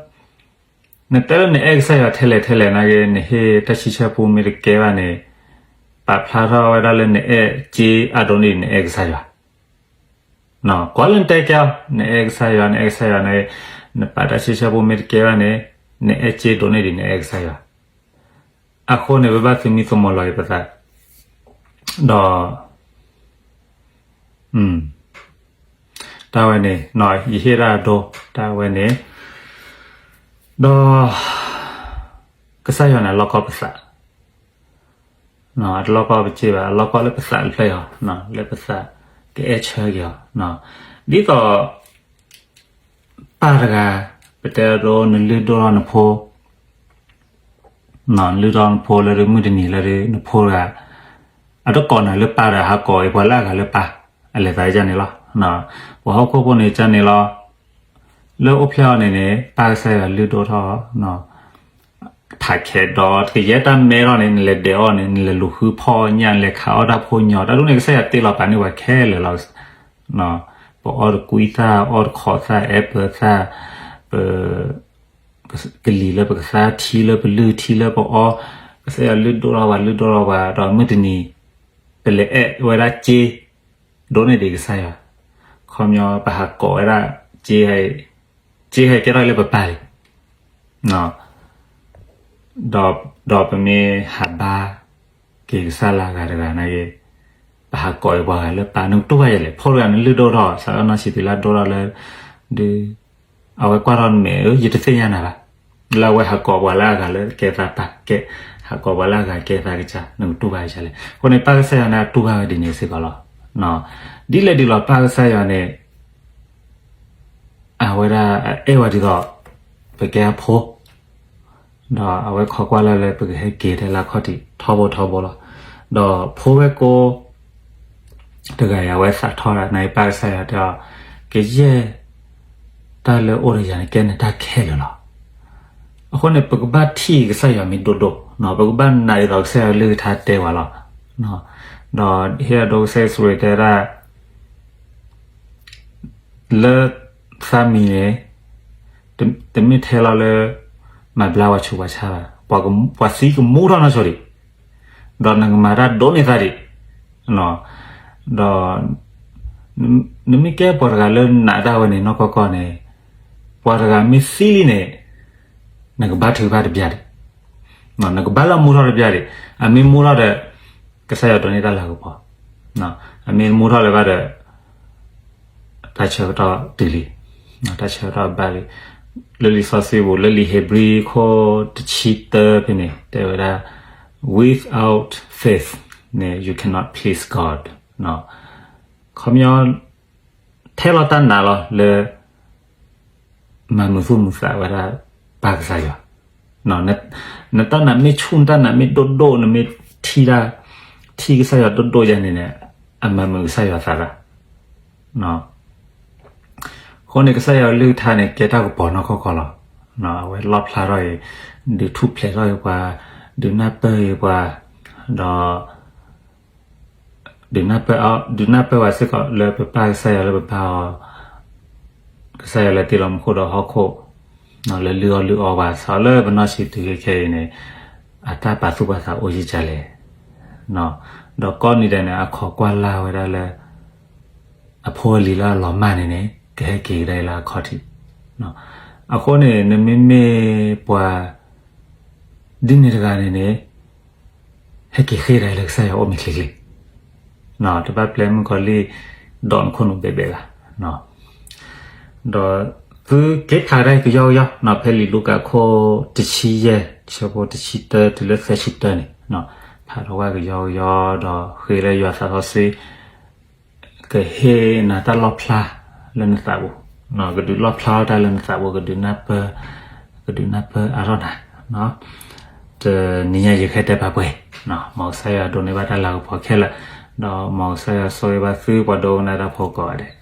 နတဲလၢနအဲၣ်ကစၢ်ယွၤထဲလဲၣ်ထဲလဲၣ်နာ်က့ နဟ့ၣ်တၢ်ဆံဆဲပူမ့ၢ်တကဲဘၣ်န့ၣ် ပာ်ဖျါထီၣ်ဝဲဒၣ်လၢနအဲၣ်စ့အါဒိၣ်န့ၢ်ဒံးနအဲၣ်ကစၢ်ယွၤ. ကွၢ်လၢနတဲကဲအီၤ နအဲၣ်ကစၢ်ယွၤ နအဲၣ်ကစၢ်ယွၤန့ၣ် နပာ်တၢ်ဆံဆဲပူမ့ၢ်တကဲဘၣ်န့ၣ် နအဲၣ်စ့ဒိၣ်န့ၢ်ဒံးနအဲၣ်ကစၢ်ယွၤ. အဃိန့ၣ် ပဘၣ်သမံသမိးလီၤက့ၤပသး ဒီး တၢ်ဝဲန့ၣ် ယဟ့ၣ်ဒၣ်အဒိ တၢ်ဝဲန့ၣ် ဒီး ကစၢ်ယွၤန့ၣ် အလီၢ်ကီၢ်ပသး, အတလီၢ်ကီၢ်ပစ့ဘၣ် အလီၢ်ကီၢ်လၢပသးတဖျၢၣ်အံၤ, လၢပသးကအဲၣ်ဆၢက့ၤအီၤ, ဒ်သိး ပၢ်တဂၤ ပတဲဒိနလုၢ်ဒိၣ်ထီၣ်နဖိ နလုၢ်ဒိၣ်နဖိလၢမုၢ်တနံၤလၢနဖိတဂၤ အတကိးနၤလၢပၢ်ဒီး ဟးကိးအီၤပှၤလၢအဂၤလၢပၢ်, အလဲၤသးဒ်န့ၣ်လီၤ. ပှၤဟီၣ်ခိၣ်ဖိန့ၣ်ဒ်န့ၣ်လီၤ. လၢအိၣ်ဖျဲၣ်အီၤန့ၣ်န့ၣ် ပၢ်ကစၢ်ယွၤလုၢ်ဒိၣ်ထီၣ် ဖးခဲဒီး ကယဲၢ်တၢ်မဲထီၣ်န့ၣ် နလဲၤဒဲးအီၤန့ၣ် နလဲၤလူၤဃုဖီၣ်ညၣ် နလဲၤခးအီၣ်တၢ်ဖိညီ တၢ်ဒ်န့ၣ် ကစၢ်ယွၤတ့လီၤပာ်န့ၢ်ပှၤခဲလၢာ်လီၤ. ပအီၣ်တကွံသၣ် အီၣ်တခိးသၣ် အဲပၢၤသၣ် ပ ကလံၤလၢပကသါ ထံလၢပလုၢ် ထံလၢပအီၣ်, ကစၢ်ယွၤလုၢ်ဒိၣ်ထီၣ်ပှၤ လုၢ်ဒိၣ်ထီၣ်ပှၤ ဒီးမုၢ်တနံၤ ပလဲၤအဲၣ်ဝဲဒၣ်စ့ ဒိၣ်န့ၢ်ဒံးကစၢ်ယွၤ, ခီပညီပဟးကိးဝဲဒၣ်စ့ စ့ဟဲကဲထီၣ်လၢပပၢ်လံ ဒီးပမ့ၢ်ဟးဘါက့ၤကစၢ်လၢအဂၤတဂၤနာ်က့ ပဟးကိးအီၤပှၤဂၤလၢပၢ် နကတူၢ်ဘၣ်ယဲလဲၣ်. ဖိတဂၤနလုၢ်ဒိၣ်ထီၣ် စးထီၣ်နီၢ်ဆံးတုၤလၢအဒိၣ်ထီၣ်လၢ ဒုး အဝဲကွၢ်ထီၣ်နမဲာ် ယတသ့ၣ်ညါနၤဘၣ်. လၢအဝဲဟးကိးပှၤလၢအဂၤလၢကဲသးပၢ် ကဲ ဟးကိးပှၤလၢအဂၤကဲသးကစၢ် နကတူၢ်ဘၣ်ယဲလဲၣ်. အဃိန့ၣ် ပၢ်ကစၢ်ယွၤန့ၣ် အတူၢ်ဘၣ်ဝဲဒ်န့ၣ်စ့ၢ်ကီးလီၤ. ဒ်လဲၣ်ဒ်လဲၣ်ပၢ်ကစၢ်ယွၤန့ၣ် အဝဲဒၣ်အအဲၣ်ဝဲဒ်သိး ပကဲအဖိ ဒီးအဝဲခိးကွၢ်လၢ်လၢပကဟဲက့ၤထဲလၢအခီၣ်ထံးထီဘိထီဘိလီၤ. ဒီးဖိဝဲၢ်ကိ တဂၤအံၤ အဝဲသးထီၣ်ဒၣ် နပၢ်ကစၢ်ယွၤတဲအီၤ ကယဲၢ်တၢ်လၢအိၣ်ဒီးယၤန့ၣ် ကဲနတၢ်ခဲလၢာ်လီၤ. အဃိန့ၣ် ပကဘၣ်ထံၣ်ကစၢ်ယွၤမ့ၢ်ဒိၣ်ဒိၣ်, ပကဘၣ်နာ်ဒ်သိးကစၢ်ယွၤကလုၢ်ကထါတဲပှၤလီၤ. ဒီးဟ့ၣ်အဒိကစၢ်ယ့ၣ်ၡူးခရံာ်တဲဒၣ် လၢသးမံၤန့ၣ် တမ့ၢ်ထဲလီၤလၢ မၤဘျါပှၤဆူးပှၤဆါဘၣ်, ပှၤသံကမူထီၣ်နီၢ်ဆိဒံး, ဒီးနကမၤတၢ်ဒိးန့ၢ်သးဒံး, ဒီး နမ့ၢ်ကဲပှၤတဂၤလၢနာ်တၢ်ဝဲန့ၣ် နီၢ်ကီၢ်ကီၢ်န့ၣ် ပှၤတဂၤမ့ၢ်သံလံန့ၣ် နကဘါထုကဖၣ်တဘျီဒံး, နကဘါလၢမူထီၣ်တဘျီဒံး, အမ့ၢ်မူထီၣ်ဒီး ကစၢ်ယွၤဒိးန့ၢ်တၢ်လၤကပီၤ, အမ့ၢ်မူထီၣ်လၢၤဘၣ်ဒီး တၢ်ဆၢကတီၢ်တုၤလံ, တၢ်ဆၢကတီၢ်ဘၣ်လံ, လၢလံာ်စီဆှံပူၤ လၢလံာ်ဧ့ၤဘြံၤခိၣ်တဆံတၢဖဲန့ၣ် တဲဝဲဒၣ် without faith န့ၣ် you cannot please God. ခီပညီ ထဲလီၤတၢ်နာ်လီၤလၢ မၤမုာ်သူၣ်မုာ်သးဝဲဒၣ် ပၢ်ကစၢ်ယွၤ. နတၢ်နာ်မ့ၢ်ဆူၣ် နတၢ်နာ်မ့ၢ်ဒိၣ်ဒိၣ် နမ့ၢ်ထံၣ်တၢ်, ထံၣ်ကစၢ်ယွၤဒိၣ်ဒိၣ်ယၤန့ၣ်န့ၣ် အမၤမုာ်ကစၢ်ယွၤသးဘၣ်. အဃိန့ၣ် ကစၢ်ယွၤအကလုၢ်ကထါန့ၣ် ကဲတၢ်ကပီၤနီၢ်ကီၢ်ကီၢ်လီၤ. အဝဲလီၣ်ဖျါထီၣ်အံၤ, ဒုးထူၣ်ဖျဲးထီၣ်အံၤပှၤ, ဒုးနၢ်ပၢၢ်အံၤပှၤ, ဒီး ဒုးနၢ်ပၢၢ်အီၤ, ဒုးနၢ်ပၢၢ်ပှၤစ့ၢ်ကီးလၢပပၢ်ကစၢ်ယွၤလၢပဘါအီၤ, ကစၢ်ယွၤလၢတ့လီၤမူခိၣ်ဒီးဟီၣ်ခိၣ်, လၢလုၢ်အီၣ်လုၢ်အီပှၤ စးလၢပနီၢ်ဆံးတုၤခဲအံၤန့ၣ်, အတၢ်ပာ်သူၣ်ပာ်သးအိၣ်ယံာ်ကလဲၣ်. ဒီးကိးနံၤဒဲးန့ၣ် အခီၣ်ကွၢ်လၢ်ဝဲဒၣ်လၢ အဖိအလံၤလၢအလီၤမၢ်န့ၣ်န့ၣ် ကဟဲက့ၤကဒါအံၤလၢအခီၣ်ထံး. အဃိန့ၣ် နမ့မ့ၢ်ပှၤ ဒ်န့ၣ်တဂၤန့ၣ်န့ၣ် ဟဲက့ၤဃ့ဒၣ်လၢကစၢ်ယွၤအိၣ်မ့ၢ်ချ့ချ့, တဘၣ်ပျဲမုၣ်ကီၤလံၢ် ဒိးနခိၣ်နူာ်ဘဲဘဲဘၣ်. ဒီးသုက့ၤဖးဒၣ်ကယီကယီ ဖဲလံာ်လူၤကၣ်ခိၣ်တဆံယဲၢ် ဆၢဖိတဆံတၢတုၤလၢသၢဆံတၢန့ၣ်, ဖးထီၣ်ဝဲကယီကယီ ဒီးဃ့လၢယွၤသးစီဆှံ ကဟ့ၣ်နၤတၢ်လီၣ်ဖျါလၢနသးပူၤ, ကဒုးလီၣ်ဖျါထီၣ်တၢ်လၢနသးပူၤ, ကဒုးနၢ်ပၢၢ်, ကဒုးနၢ်ပၢၢ်အါထီၣ်နၤ. တနံၤညါယကဟဲတဲပာ်ပှဲၤ, မ်ကစၢ်ယွၤဒိးန့ၢ်ဘၣ်တၢ်လၤကပီၤခဲလၢာ်, ဒီးမ်ကစၢ်ယွၤဆိၣ်ဂ့ၤဘၣ်သုပှၤဒိကနၣ်တၢ်ဖိကိးဂၤဒဲး.